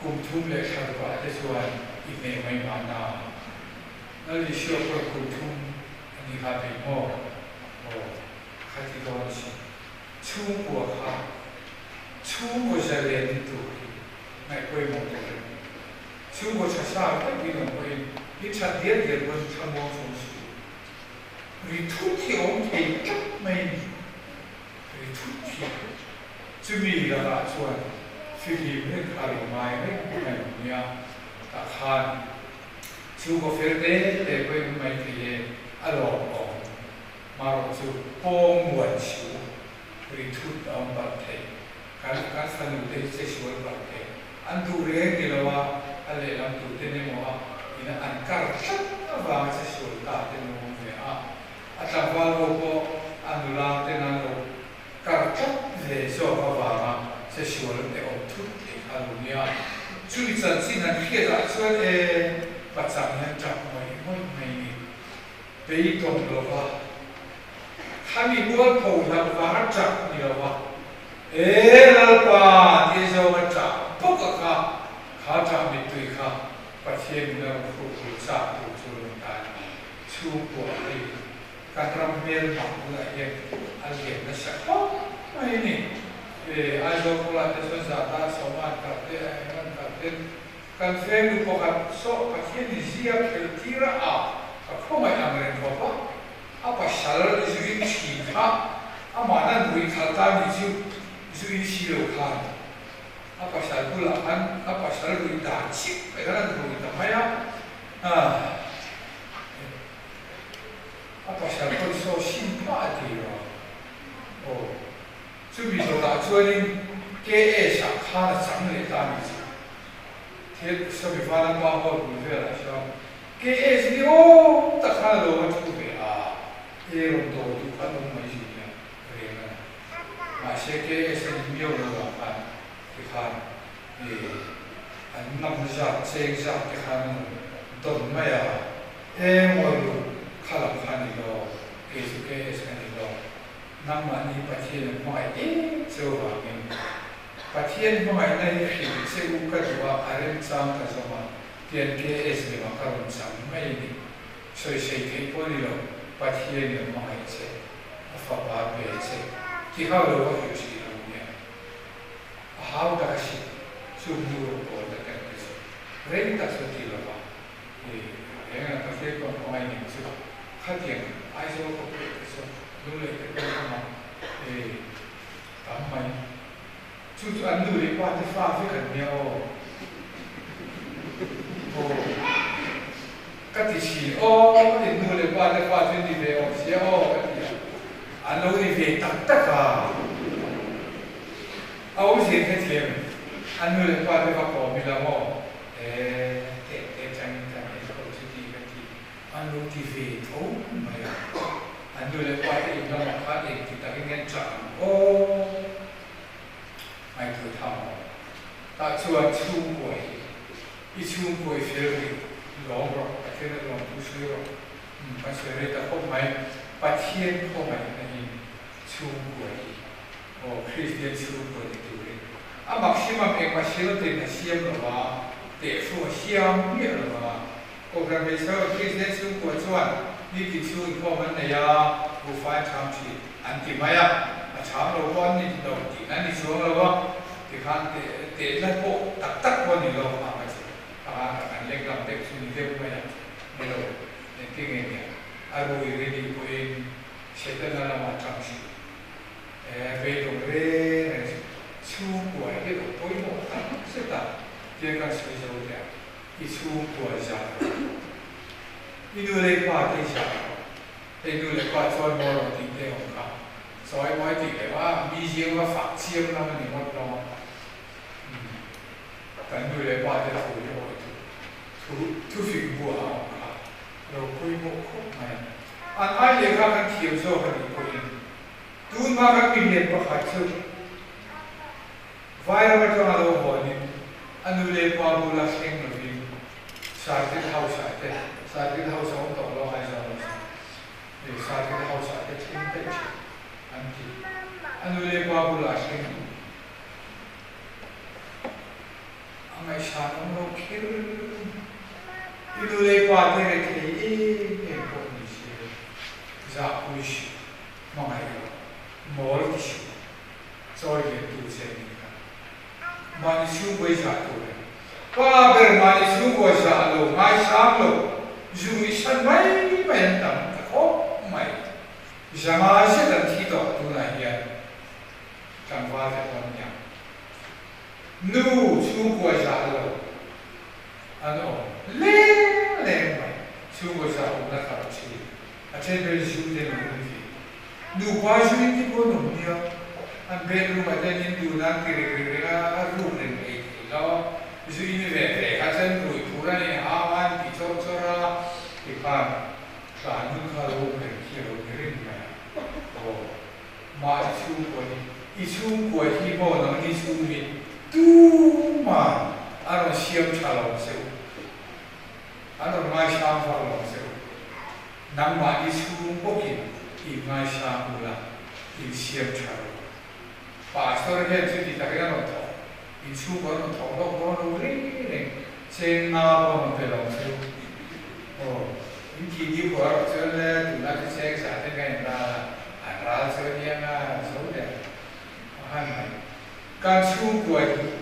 kum thum leh thla rukah te chuan i hneh mai mahna. Lal Isua pawh kum thum a ni kha bei maw? Aw, kha ti dawn si. Chhungkua kha chhungkaw zalen ni tur hi ngaihpawimawh tur a ni. Chhungkaw tha sa vek in awm pawhin i that dial dial pawn tha muang chhung suh u. Ri thut hi a awm thei tlat mai a ni. Ri thut hi. Chumi lakah chuan fihlim reng kha a lo ngai reng mai lo nia. Tah khan chhungkaw fel te te pawhin awm mai thei e a lawm awm. Marawh chu pawng muan chhu ri thut a awm palh thei. Kan kan fanu te hi che sual palh thei. An duh reng ni lo a, a lehlam tur ten emaw a ina an kar tlat avanga che sual ta te an lo awm ve a. A tlangval ho pawh a nula ten an lo kar tlat ve zawk avanga che sual te awm thut thei kha lo nia. Chumi chanchin han hriat ah chuan e pachang hian tap ngawih ngawih mai ni. Beidawng lova khami mualpho hlauh vanga tap ni lova E Lalpa tia zawnga tah bawk a kha, kha tah mittui kha Pathian in a rawn hruk hul chak tur chu rawn ta a ni. Chhungkua hei kan ram hmel mak bulah hian a lian nasa khawp mai a ni. E Aizawl khawlah te chuan zah dar sawma an kal te a eng an kal te kan veng nu pakhat saw Pathian in zia khelh tir a ah ka khawngaih ang reng khawp a. A pasal zuin thin kha amah nan rui khalh ta nih chu zuin si lo khan a pasal bulah khan a pasal rui dan chiah mai khan an rui ta mai a, a A pasal pawn saw sim hma a ti lo a. Aw. Chumi dawtah chuanin KS ah khan a chang leh ta a nih chu. Thil sawi vala pa hall bul velah chuan KS ni awm tak khan a lo va thu ve a, e rawn dawr duh khan awm mai zui nia reng a ni. Mahse KS a ni miau lo vang khan tikhan e an ngam zat cheng zat te khan an rawn dawn mai a, e ngawi ru kha lam kha ni lo, kei chu KS ka ni lo, nangmahni Pathian an hmangaih em cheu vangin Pathian hmangaihna hi hrilh che u ka duh a, a remchang ka zawm a, tian KS lemah ka rawn chang mai a ni. Sawisei theih pawh ni lo, Pathian in a hmangaih che, a fapa pe che, ti hau lo a hrilh hrih lo nia. A hau tak a si, chu hnu rawh pawl na tel te chu rei tak chu a ti lo va, i eng ang Pathian pawh hmangaih ning chu khatiang Aizawl khawpui te chu Lunglei te pawh a awm a, i tam mai. Chu chu an nu leh pa te fa vek an nia aw. Aw. Ka ti thin aw, in nu leh pa te fa chu ni ve awm sia aw ka ti a. An lo ni ve tak tak a. A awmzia kha thiam em? An nu leh pa te va kawm ila maw? Ee, teh teh changin kan enkawl chu ti ka ti. An lo ti ve tho mai a, an nu leh pa te in lamah khan engti takin nge an chah ang aw? Ngaihtuah tham awm. Tah chuan chhungkua hi i chhungkua i fel rih lawm rawh, Pathian a lawm thu sawi rawh. Umm kan sawi rei ta khawp mai, Pathian khawngaihna in chhungkua hi aw Kristian chhungkua ni turin a maximum engmah silo ten a siam lo a, tehfung a siam miah lo a. Kohhran hmeichhe ho Kristian chhungkua chuan nitin chhung inkhawm an nei a, buhfai an chham thin an ti mai a, a chham lo pawh an ni lo tih an ni chuang lo a, tikhan tehna pawh tak tak pawh a ni lo ang a chu anga kan lek lam deuh chu ni deuh mai a ni lo, engtin nge nia a rui ri nih pawhin Setana lamah tang thin e beidawng reng reng chu chhungkua hi lo pawimawh tak zet a, tiang kan sawi zo teh ang. I chhungkua zah rawh. I nu leh pa te zah rawh. Hei nu leh pa chuan maw rawh tih te awm kha. Sawi mawi tih leh a mi ziang va fak chiam lam a ni ngawt lo a. Umm kan nu leh pa te thu hi awi thu thu thufik buah a awm kha. Ropui mawh khawp mai a. An ai leh kha kan thiam zawk a nih pawhin tun hma kan milian pakhat chu Vairam atanga lo hawnin a nu leh pa bula thleng lovin Circuit House-ah te, Circuit House a awm tawh lo Aizawl ah chuan, hei Circuit House-ah te thleng daih thin an ti. A nu leh pa bulah thleng duh a ngaihsan awm lo kher. I nu leh pa te rethei em em pawh ni se zahpui suh, hmangaih rawh, mawl ti suh. Chawi lian tu che a nih kha. Mahni chhungkawi zah tur e. Pa ber mahni chhungkawi zah lo ngaisang lo zu i san mai mai an tam ta khawp mai. Zanga zet an thi tawh tunah hian tlangval te pawh an niang. Nu chhungkawi zah lo an awm leng leng mai. Chhungkawi zah awmna kha a thi. A then ber zu te lo ni ve. Nupa zu in ti pawh an awm nia. An bedroom ah te an in dun a, an ti reng reng reng a, a ruk reng ei thei lo. Zu in ve ve kha chuan rui phur an in hau a, an ti chawr chawr a, tikhan tlan hun kha a lo awm reng khi a lo ni reng mai a. Aw, mahni chhungkua hi, i chhungkua hi maw nangni chhung hi tuman a rawn siam tha lo che u. An rawn ngaisang vak lo che u. Nangmahni chhung bawkin in ngaisang ula, in siam tha rawh. Pastor hian chuti takin a rawn thawk, in chhungkaw an rawn thawk lawk dawn lo reng reng, cheng nga pawh a rawn pe lo che u. Aw, in thih ni khuah erawh chuan le tunah chu cheng zah te ka in ral a, an ral chu a nia nga zo der a han mai. Kan chhungkua hi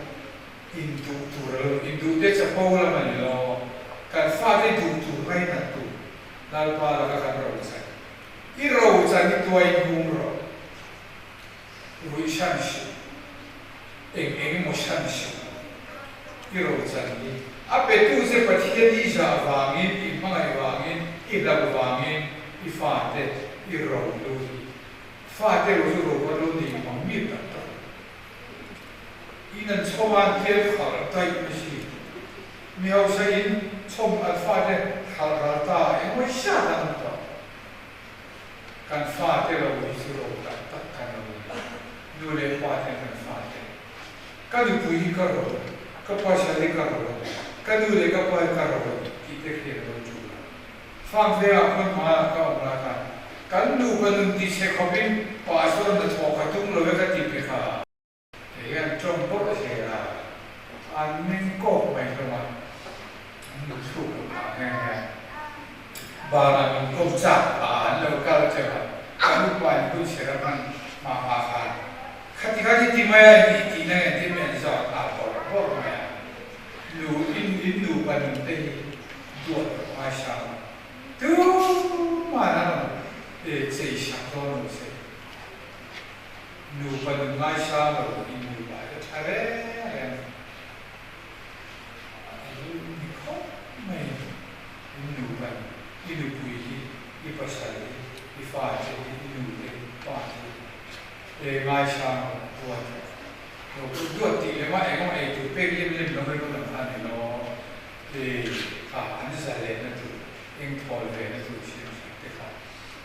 Induh tur a lo induh te chapo lam a ni lo. Kan fate duh tur ngainat tur Lalpa laka kan ro chan. I ro chan i tuai hnung rawh. Ruih hran suh. Eng eng emaw hran suh. I ro chan hi a petu che Pathian i zah vangin, i hmangaih vangin, i hlauh vangin. I fate i ro lu hi. Fate ro chu ro kan lo nei mang mi tak tak lo. In an chhawm a an tlem khalh daih mai si. Mi hausa in chhawm an fate khalh ral ta engmaw hriat an awm tawh. Kan fate ro hi chu ro tak tak kan lo ni. Nu leh pa ten kan fate. Ka nupui hi ka ro, ka pasal hi ka ro, ka nu leh ka pa hi ka ro tih te khi an lo tul a. Farm vengah khawn hmaiah ka awm lai khan kan nupa nun ti chhe khawpin pa chuan hnathawh ka tum lo e ka ti pe kha. Hei hian tawng bawrh zel a, an meng kawk mai hlawm a, an nu chhuk lo phah nghe nghe a. Banah min kawm chak phah a, an lo kal teuh a, kan upa in hun chher a hman hma hma khan khati khan i ti mai a, i tihna nge ti mai an zawt nghal bawrh bawrh mai a. Nu in in nupa nun te hi duat rawh ngaisang a, tuman an rawn chei sak dawn lo che. Nupa nun ngaisang lo in nupa te tha reng reng a lu ni khawp mai in nupa i nupui hi i pasal hi i fa che hi i nu te pa che hi ngaisang rawh duat rawh. Lo kut duat tih lem a engemaw ei tur pek lem lem lo ringawt ang kha a ni lo. Hei kha an zalehna tur, engthawl vehna tur siam sak te kha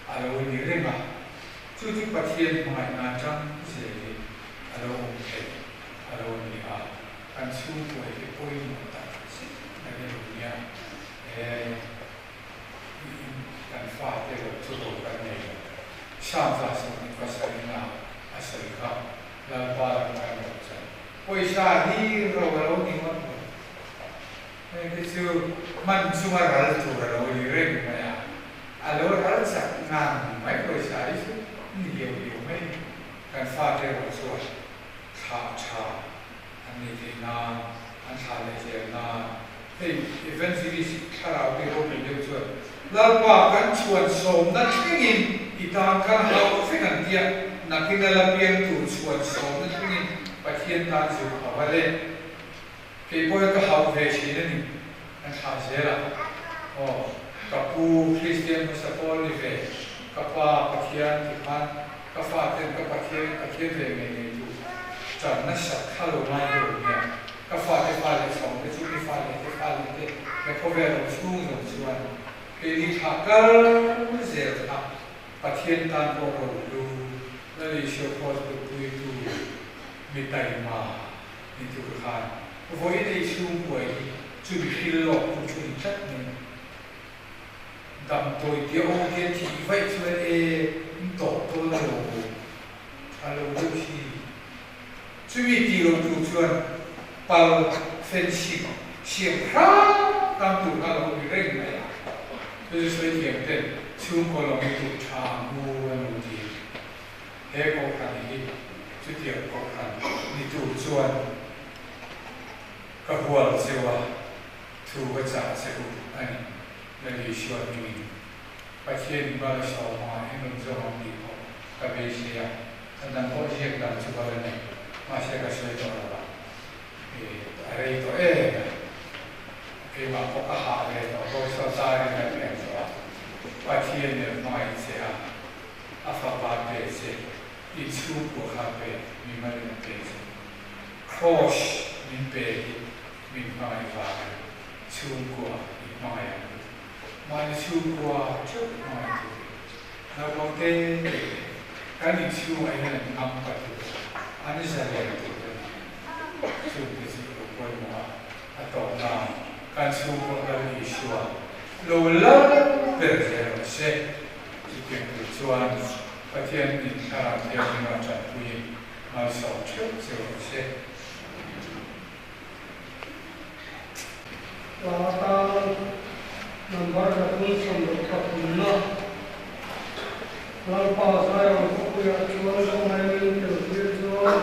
a lo ni reng a. Chu chu Pathian hmangaihna atang zelin a lo awm thei a lo ni a. Kan chhungkuai hi pawimawh tak zet mai a lo nia. He kan fate lo chu ro kan nei lo. Sangza sawmhnih pasarihna a sawi kha. Lalpa lam kan lo chan. Pawisa hi ro a lo ni ngawt lo. Hei te chu hman chunga ral tur a lo ni reng mai a. A lo ral chak ngang mai pawisa hi chu ni liau liau mai ni. Kan fate erawh chuan thlah tha an nei theih nan, an thlah leh zel nan. Hei Evangelist thlarau te ropui deuh chuan Lalpa kan chhuan sawmna thlengin i tan kan hauh vek an tia, nakin a la piang tur chhuan sawmna thlengin Pathian tan zuk hauh a le. Kei pawh hi ka hauh ve thin a ni, an thlah zel a. Aw, ka pu Kristian hmasa pawl ni ve, ka pa Pathian ti khan ka faten ka Pathian Pathian ve ngei ngei tu tan nasat kha lo ngai deuh nia. Ka fate fa leh chhawng te chu mi fa leh te fa leh te he khawvel awm chhung zawng chuan keini thlah kal zel kha Pathian tan pawh ro hlu Lal Isua Kraws kutpuitu mi taima ni tur khan vawiin ei chhung kuai hi chu mi hril lawk tu chu ni tlat mai a ni. Damdawi tia awm tia thih vaih chuan e in tawp dawn lo tha lo deuh hi. Chumi ti lo tur chuan pal fencing siam hrang hrang tur kha lo ni reng mai a. Chu chu sawi thiam ten chhungkaw lo ni tur tha ang u an lo ti. He kohhran hi chutiang kohhran ni tur chuan ka hual cheu a, thu ka chah che u a ni. Lali Isua hmingin Pathian in bala sawma in rawn zawng ang tih pawh ka beisei a. A dang pawh ziak dan chu ka la nei, mahse ka sawi tawh lo a, a rei tawh em a, keimah pawh ka hah ve tawh bawk saw tarin ka hmel tawh a, Pathian nen hmangaih che a, a fapa pe che, i chhungkua kha pe, mimalin a pe che, Kraws min pe hi min hmangaih vang a ni, chhungkua i hmangaih ang u, mahni chhungkua theuh hmangaih tur hi. Naupang te leh kan inchhungah hian an ngam ka tur a, an zalen tur a ni. Chungte chu lo pawimawh a, a tawpna kan chhungkaw Lal Isua lo lal ber zel rawh se. Chutiang tur chuan Pathian in Thlarau Thianghlim a tanpuiin malsawm theuh che rawh se. Hla tan number pathum sawmruk pathumna Lalpa Zion khawpuiah chuan kawnghain min tel tir chuan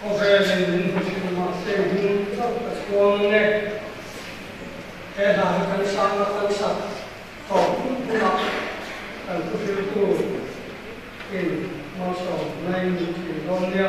khawvelin min hmu thin mahse hming chauh ka chhuang e. He hla hi kan sanga kan sak tawp hun hunah kan thuhriltu in malsawm mai min thin dawn nia.